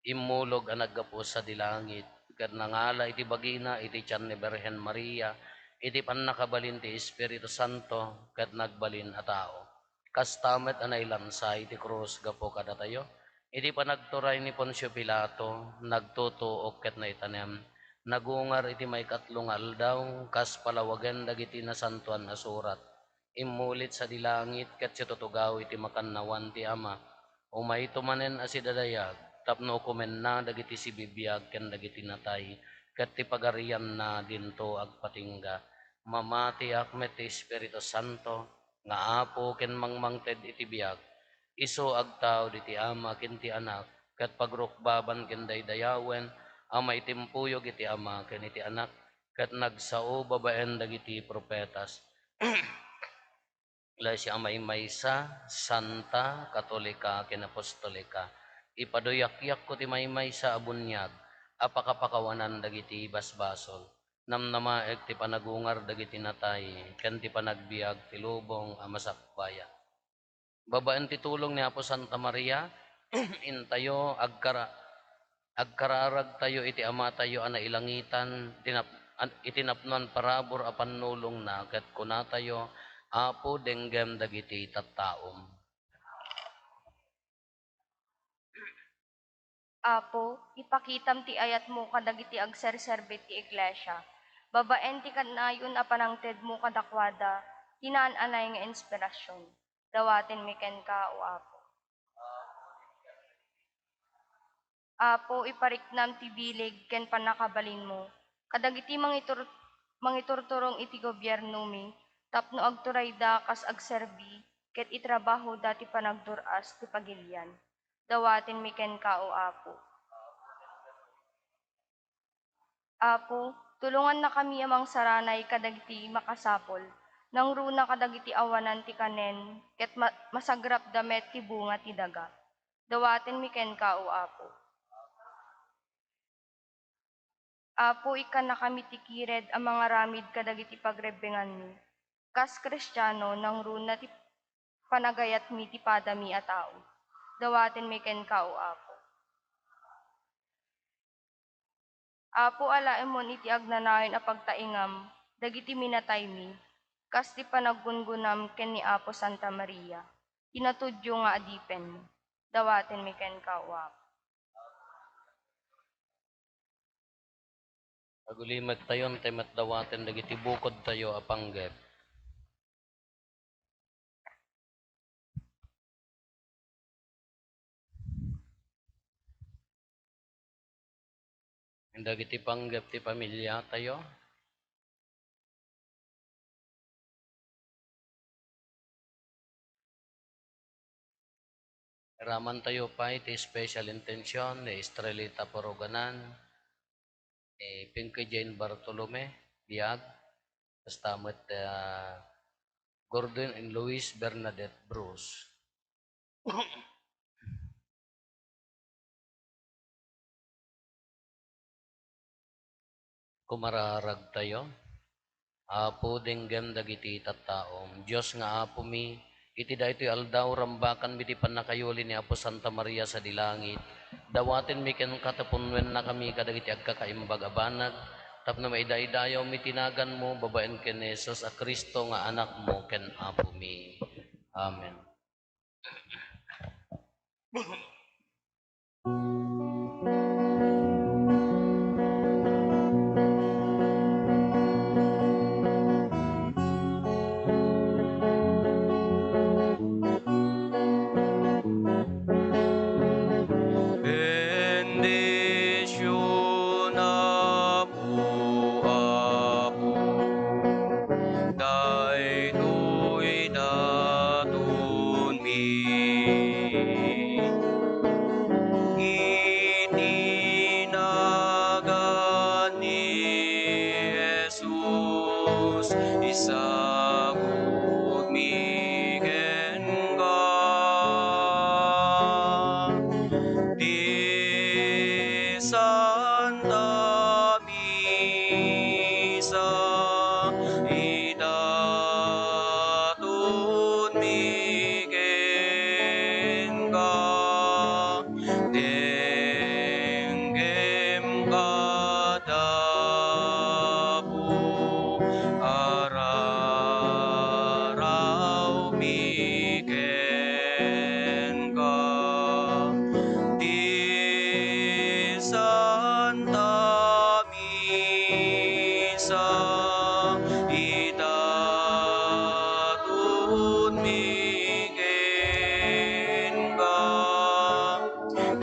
immulog a naggapu sadi langit, ket nangala iti bagina iti tian ni Birhen Maria, iti pannakabalin ti Espiritu Santo, ket nagbalin a tao. Kasta met a nailansa iti krus gapu kadatayo. Iti panagturay ni Poncio Pilato, nagtutuok ket naitanem. Nagungar iti maikatlo nga aldaw, kas palawagen dagiti Nasantoan a Surat. Immulit sadi langit ket situtugaw iti makannawan ti Ama. Umayto manen a sidadayag tapno ukomenna dagiti sibibiag ken dagiti natay, ket ti pagarianna dinto agpatingga. Mamatiak met ti Espiritu Santo, nga Apo ken mangmangted iti biag. Isu agtaud iti Ama ken ti Anak, ket pagrukbaban ken daydayawen a maitimpuyog iti Ama ken iti Anak, ket nagsao babaen dagiti profetas. Iglesia a maymaysa, santa, katolika, ken apostolika. Ipaduyakyakko ti maymaysa a buniag a pakapakawanan dagiti basbasol. Namnamaek ti panagungar dagiti natay ken ti panagbiag ti lubong a masakbayan. Babaen ti tulong ni Apo Santa Maria, intayo agkara-, agkararagtayo iti Amatayo a nailangitan, tinap-, an-, iti napnoan parabur a pannulongna, ket kunatayo, "Apo, denggem dagiti tattaom." Apo, ipakitam ti ayatmo kadagiti agserserbi ti iglesia. Babaen ti kanayon a panangtedmo kadakuada, ti naan-anay nga inspirasyon. Dawatenmi kenka, O Apo. Apo, ipariknam ti bileg ken pannakabalinmo kadagiti mangitur-, mangiturturong iti gobiernomi tapno agturayda kas agserbi ket itrabahoda ti panagdur-as ti pagilian. Dawatenmi kenka, O Apo. Apo, tulongannakami a mangsaranay kadagiti makasapul. Nangruna kadagiti awanan ti kanen, ket ma-, masagrapda met ti bunga ti daga. Dawatenmi kenka, O Apo. Apo, ikkannakami ti kired a mangaramid kadagiti pagrebbenganmi. Kas Kristiano, nangruna ti panagayatmi ti padami a tao. Dawatenmi kenka, O Apo. Apo, alaemon iti agnanayon a pagtaingam dagiti minataymi, kas ti panaggungunam ken ni Apo Santa Maria, ti natudyo nga adipenmi. Dawatenmi kenka, O Apo. Agulimektayon ti met dawaten dagiti bukodtayo a panggep. Dagiti panggep ti pamiliatayo. Iramantayo pay ti special intention ni Estrelita Puruganan, ni Pinky Jane Bartolome Biag, kasta met, ah, Gordon and Louise Bernadette Bruce. Kumararagtayo. Apo, denggem dagiti tattaom. Dios nga Apomi, iti daytoy aldaw, rambakanmi ti pannakayuli ni Apo Santa Maria sadi langit. Dawatenmi kenka ta punnuennakami kadagiti agkakaimbag a banag, tapno maidaydayawmi ti naganmo babaen ken ni Jesus a Cristo nga Anakmo ken Apomi. Amen. Bendisionam, O Apo, daytoy datonmi. Iti nagan ni Jesus, isagutmi kenka ti Santa Misa, idatonmi kenka. Denggem kada Apo, ararawmi kenka. Ti Santa Misa, idatonmi kenka.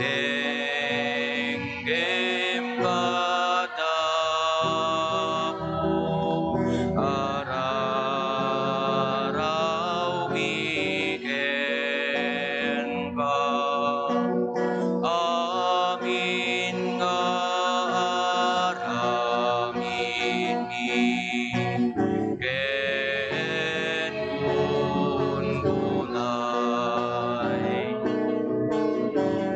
Denggem kada Apo, ararawmi kenka. Amin nga aramidmi ken kunkunay,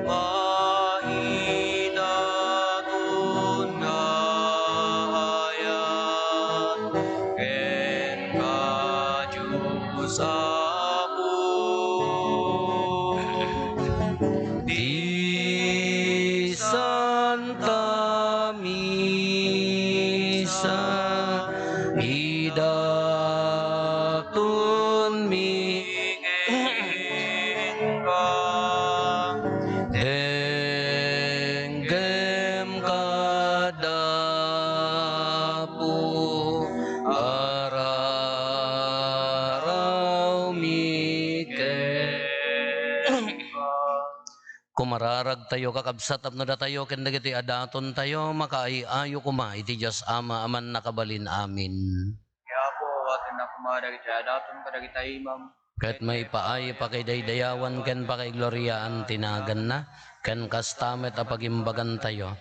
maidaton nga ayat kenka, Dios Apo. Ti Santa Misa, idatonmi kenka. Denggem kada Apo, ararawmi kenka. Kumararagtayo, kakabsat, tapno datayo ken dagiti adatontayo makaay-ayo koma iti Dios Ama a Mannakabalin-amin. Ni Apo, awatenna koma dagiti adaton kadagiti imam. Ket maipaay pakidaydayawan ken pakaigloriaan ti naganna, ken kasta met a pagimbagantayo.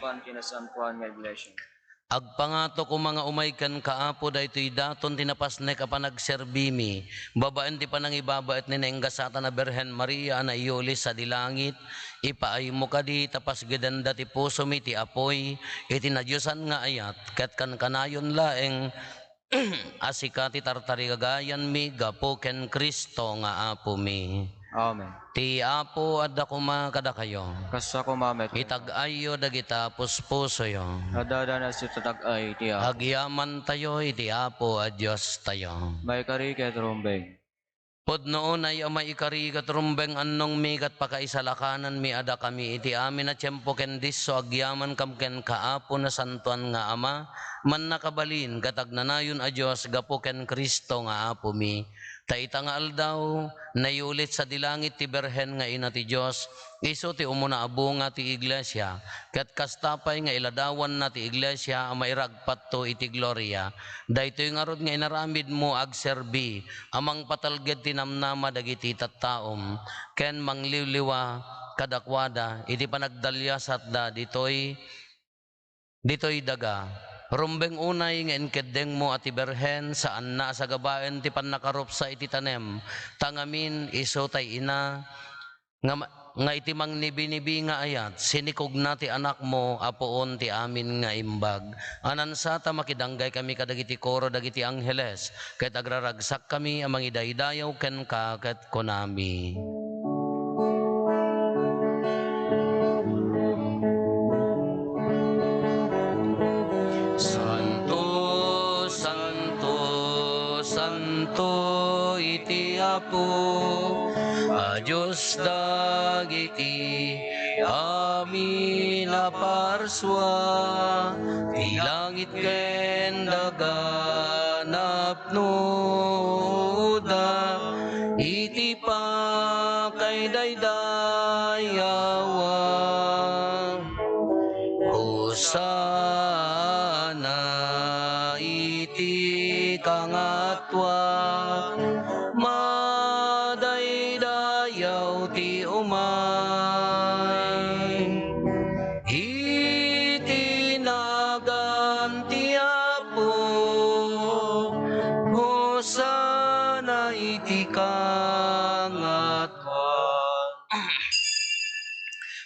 Pan kinasantoan nga iglesia. Agpangato koma nga umay kenka, Apo, daytoy daton ti napasnek a panagserbimi, babaen ti panangibabaet ni nainggasatan a Birhen Maria a naiyulis sadi langit. Ipaaymo kadi ta pasgidenda ti pusomi ti apuy iti nadiosan nga ayat, ket kankanayon laeng a sika ti tartarigagayanmi gapu ken Cristo nga Apomi. Amen. Ti Apo adda koma kadakayo. Kasta koma met. Itag-ayyo dagita puspusoyo. Adda nasyo tatag-ay ti Apo. Agyamantayo iti Apo a Diostayo. Maikari ket rumbeng. Pudno unay a maikari ket rumbeng, annongmi ket pakaisalakananmi a dakami iti amin a tiempo ken disso agyamankam kenka, Apo, nasantoan nga Ama, mannakabalin ket agnanayon a Dios gapu ken Cristo nga Apomi. Ta ita nga aldaw, nayulit sadi langit ti Birhen nga Ina ti Dios, isu ti umuna a bunga ti iglesia, ket kasta pay nga iladawanna ti iglesia a mairagpatto iti gloria. Daytoy ngarud nga inaramidmo agserbi a mangpatalged ti namnama dagiti tattaom, ken mangliwliwa kadakuada iti panagdaliasatda ditoy, ditoy daga. Rumbeng unay nga inkeddengmo a ti Birhen, saanna a sagabaen ti pannakarupsa iti tanem, ta ngamin isu tay ina, nga ma-, nga iti mangnibinibi nga ayat, sinikogna ti anakmo a puon ti amin nga imbag. Anansa ta makidanggay kami kadagiti koro dagiti angheles, ket agraragsak kami a mangidaydayaw kenka, ket kunami. Santo, Santo, Santo iti Apo a Dios dagiti amin a parsua, ti langit ken daga napnoda iti pakaidaydayawa. Hosanna iti kangatoan, madaydayaw ti umay iti nagan ti Apo. Hosanna iti kangatoan.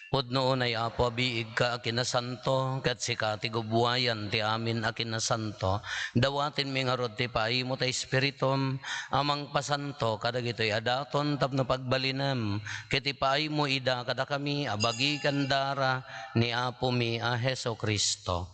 Pudno unay, Apo, a biigka a kinasanto, ket sika ti gubbuayan ti amin a kinasanto. Dawatenmi ngarud ti paaymo ta Espiritum a mangpasanto kadagitoy a daton tapno pagbalinem, ket ipaaymo ida kadakami a bagi ken dara ni Apomi a Jesu-Cristo.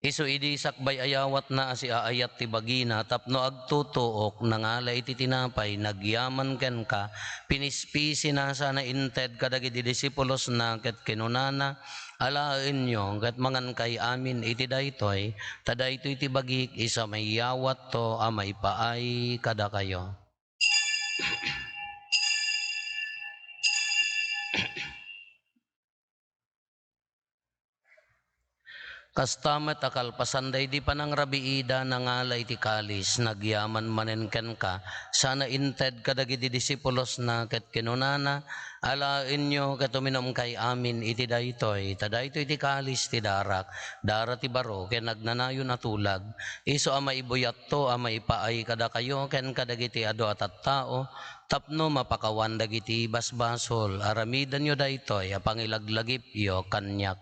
Isu idi sakbay a yawatna a siaayat ti bagina tapno agtutuok, nangala iti tinapay, nagyaman kenka, pinispisina sana inted kadagiti disipulosna ket kinunana, "Alaenyo ket mangankay amin iti daytoy, ta daytoy ti bagik, isu a maiyawatto a maipaay kadakayo." Kasta met a kalpasan daydi panangrabiida, nangala iti kalis, nagyaman manen kenka, sana inted kadagiti disipulosna, ket kinunana, "Alaenyo ket uminumkay amin iti daytoy, ta daytoy ti kalis ti darak, dara ti baro ken agnanayon a tulag, isu a maibuyatto a maipaay kadakayo ken kadagiti adu a tattao, tapno mapakawan dagiti basbasol. Aramidenyo daytoy a pangilaglagipyo kaniak."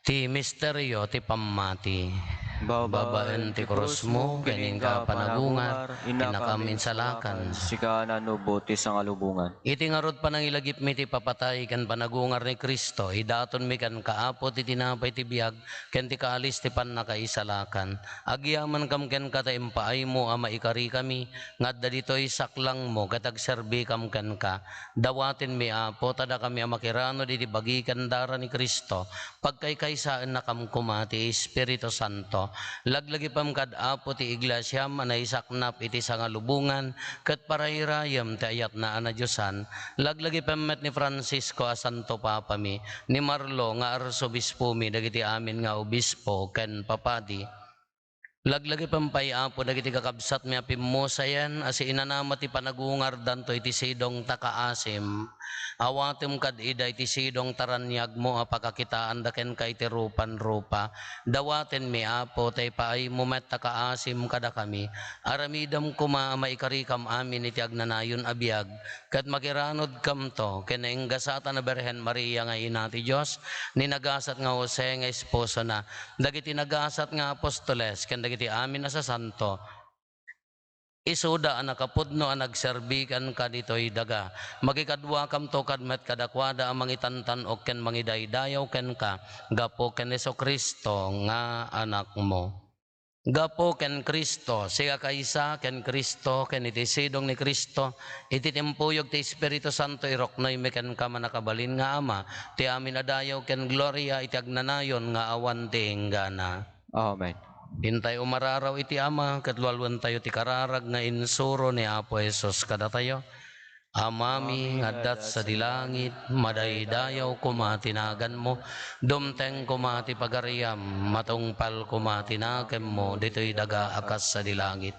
Ti misterio ti pammati. Babaen ti krusmo ken inka panagungar, innakam insalakan. Sika a nanubo ti sangalubongan. Iti ngarud panangilagipmi ti papatay ken panagungar ni Cristo, idatonmi kenka, Apo, ti tinapay ti biag ken ti kalis ti pannakaisalakan. Agyamankam kenka ta impaaymo a maikarikami nga adda ditoy saklangmo ket agserbikam kenka. Dawatenmi, Apo, ta dakami a makiranud iti bagi ken dara ni Cristo, pagkaykaysaennakam koma ti Espiritu Santo. Laglagipem kad, Apo, ti iglesiam a naisaknap iti sangalubongan ket parairayem ti ayatna a nadiosan. Laglagipem met ni Francisco a Santo Papami, ni Marlo nga Arsobispomi, dagiti amin nga obispo ken papadi. Laglagipen pay, Apo, dagiti kakabsatmi a pimmusayen a siinanama ti panagungardanto iti sidong ta kaasim. Awatem kad ida iti sidong ta raniagmo a pakakitaanda kenka iti rupan-rupa. Dawatenmi, Apo, ta ipaaymo met ta kaasim kadakami. Aramidem koma a maikarikam amin iti agnanayon a biag, ket makiranudkamto ken nainggasatan a Birhen Maria nga Ina ti Dios, ni nagasat nga Jose nga esposona, dagiti nagasat nga apostoles, ken dagiti amin a sasanto. Isuda a nakapudno a nagserbi kenka ditoy daga. Makikaduakamto kad met kadakuada a mangitantan-ok ken mangidaydayaw kenka gapu ken Jesu-Cristo nga Anakmo. Gapu ken Cristo, siakaysa ken Cristo, ken iti sidong ni Cristo, iti timpuyog ti Espiritu Santo, iruknoymi kenka, mannakabalin nga Ama, ti amin a dayaw ken gloria iti agnanayon nga awan ti inggana. Amen. Intay umararaw iti Ama, ket lualuentayo ti kararag nga insuro ni Apo Jesus kadatayo. Amami nga adda sadi langit, madaydayaw koma ti naganmo, dumteng koma ti pagariam, matungpal koma ti nakemmo ditoy daga a kas sadi langit.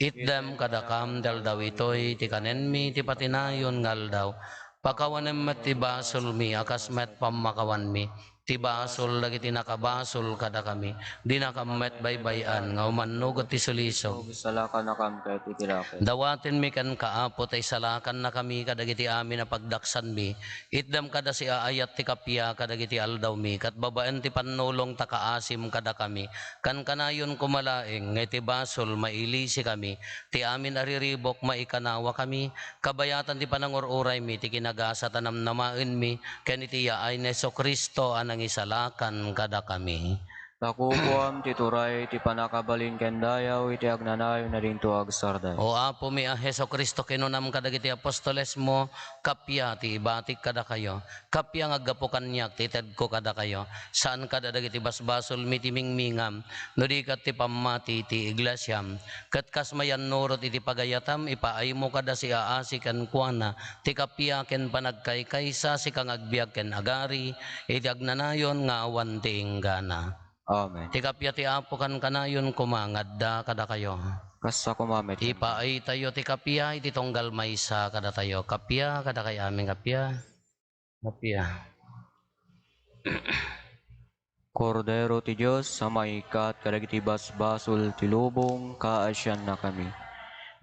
Itdem kadakam ti aldaw itoy ti kanenmi ti patinayon nga aldaw. Pakawanem met ti basolmi a kas met pammakawanmi ti basol dagiti nakabasol kadakami. Dinakam met baybay-an nga umannugot ti sulisog. Isalakannakam ket iti raket. Dawatenmi kenka, Apo, ta isalakannakami kadagiti amin a pagdaksanmi. Itdem kada siaayat ti kappia kadagiti aldawmi, ket babaen ti pannulong ta kaasim kadakami. Kankanayon koma laeng nga iti basol mailisikami, ti amin a riribuk maikanawakami, kabayatan ti panangur-uraymi ti kinagasat a namnamaenmi, ken iti yaay ni Jesu-Cristo a nangisalakan kadakami. Ta kukuam ti turay, ti pannakabalin ken dayaw iti agnanayon a dinto agsardeng. O Apomi a Jesu-Cristo, kinunam kadagiti apostolesmo, kappia ti ibatik kadakayo, kappia nga aggapu kaniak ti itedko kadakayo. Saan kada dagiti basbasolmi ti mingmingam, no di ket ti pammati ti iglesiam. Ket kas mayannurot iti pagayatam, ipaaymo kada siaasi kenkuana ti kappia ken panagkaykaysa, sika nga agbiag ken agari iti agnanayon nga awan ti inggana. Amen. Ti kappia ti Apo kankanayon koma nga adda kadakayo. Kasta koma met. Ipaaytayo ti kappia iti tunggal maysa kadatayo. Kappia kadakayo amin, kappia. Kappia. Kordero ti Dios a maikkat kadagiti basbasol ti lubong, kaasiannakami.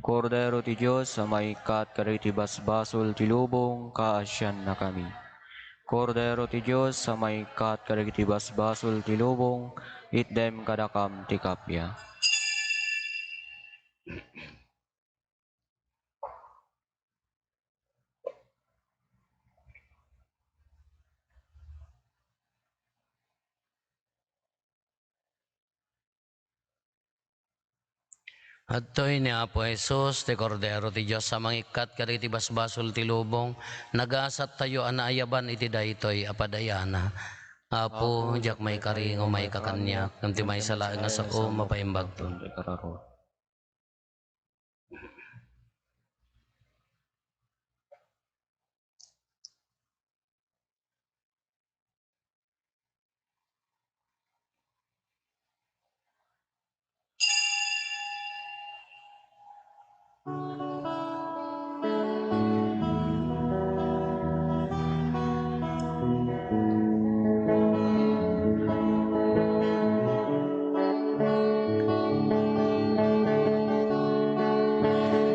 Kordero ti Dios a maikkat kadagiti basbasol ti lubong, kaasiannakami. Kordero ti Dios a maikkat kadagiti basbasol ti lubong, itdem kadakam ti kappia. Adtoy ni Apo Jesus, ti Kordero ti Dios a mangikkat kadagiti basbasol ti lubong. Nagasattayo a naayaban iti daytoy a padayana. Apo, diak maikari nga umayka kaniak, ngem ti maysa laeng nga sao mapaimbagton.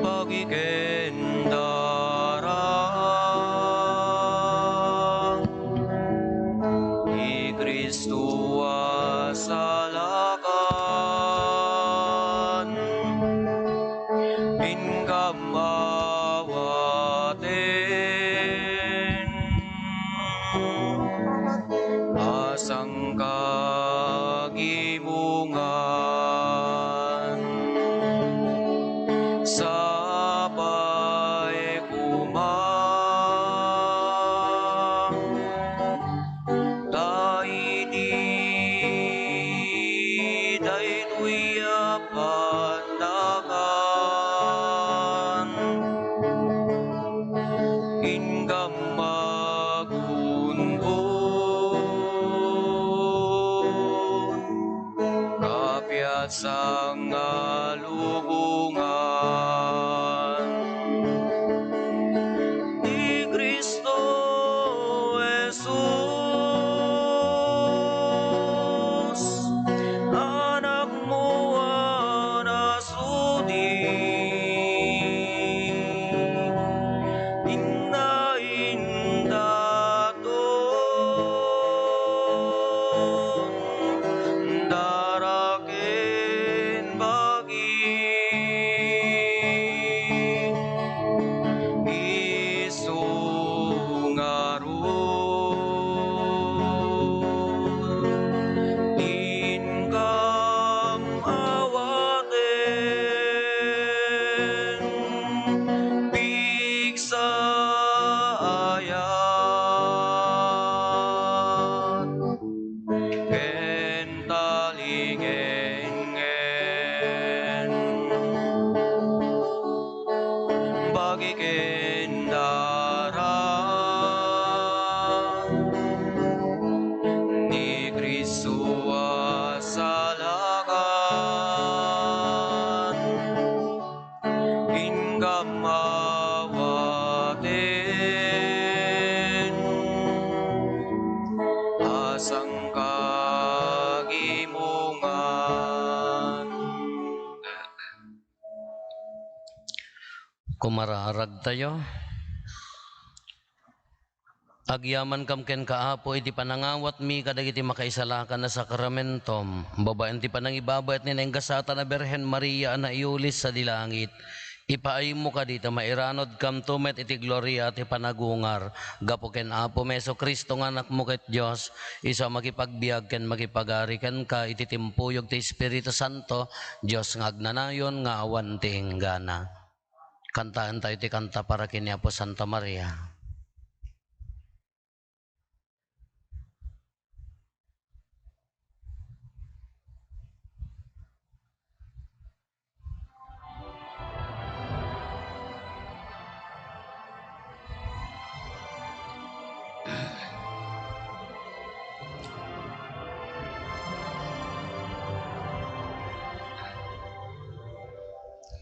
Pagikendara ni Cristo a salakan, inggam awaten a sangkagimongan. Sapay koma ta idi daytoy a pandangan, inggam magunbon, kapiat sang Agikendara ni Cristo a salakan, inggam awaten a sangkagimongan. Kumararagtayo. Agyamankam kenka, Apo, iti panangawatmi kadagiti makaisalakan a sakramentom, babaen ti panangibabayat ni naingasatan a Birhen Maria a naiulis sadi langit. Ipaaymo kadi ta mairanudkamto met iti gloria ti panagungar gapu ken Apomi Jesu-Cristo nga Anakmo ket Dios, isu a makipagbiag ken makipagari kenka iti timpuyog ti Espiritu Santo, Dios nga agnanayon nga awan ti inggana. Kantaentayo ti kanta para ken ni Apo Santa Maria.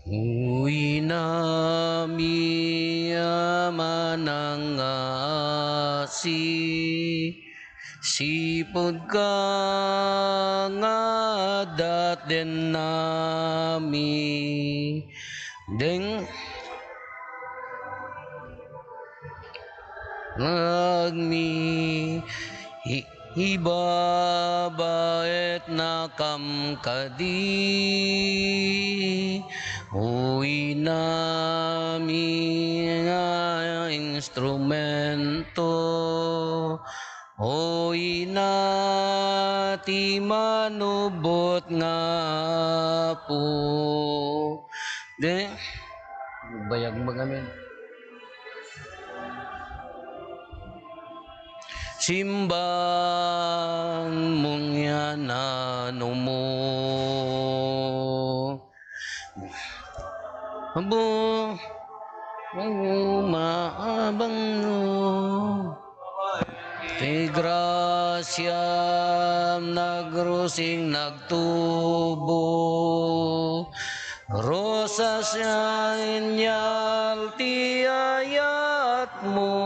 O inami a manangngasi, sipudka nga adda dennami. Deng-, Agmi-, i-, ibabaetnakam kadi, o inami nga instrumento, o ina ti manubot nga Apo. De-, bayag mo kami. Simbang mong yan, ano mo. Abo, maabang no. Ti grasya nagrusing nagtubo. Rosas nga inyal ti ayatmo,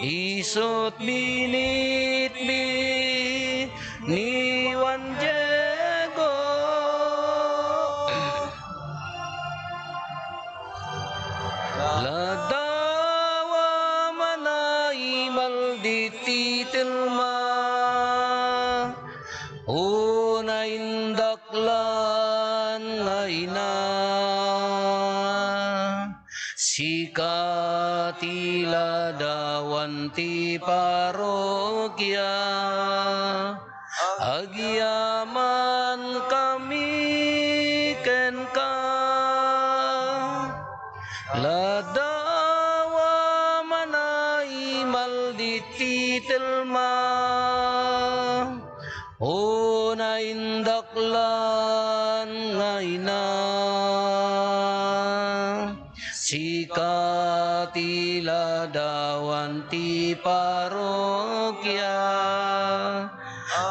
isut' binitbit ni Juan Diego. Laddawa manaimal diti telma, o naindaklan nga ina. Sika ti ladawan ti parokya, agyamankami kenka. Laddawa manaimal diti telma, o naindaklan nga ina. Sika ti ladawan ti parokya,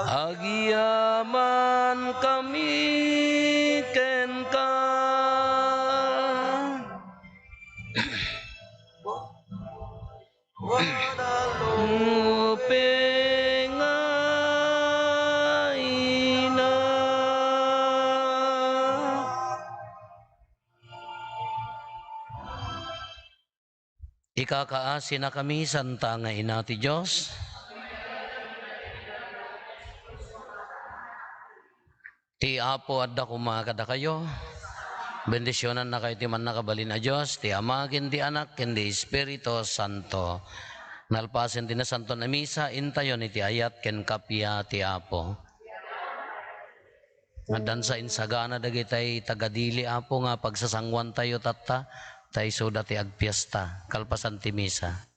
agyamankami kenka. Upe nga ina. Ikakaasinakami, Santa nga Ina ti Dios. Ti Apo adda koma kadakayo. Bendisionannakayo ti Mannakabalin a Dios, ti Ama, ken ti Anak, ken ti Espiritu Santo. Nalpasen ti Nasanton a Misa, intayon iti ayat ken kappia ti Apo. Addansa insagana dagitay taga-Dili, Apo, nga pagsasanguantayo tatta, ta isuda ti agpiesta kalpasan ti Misa.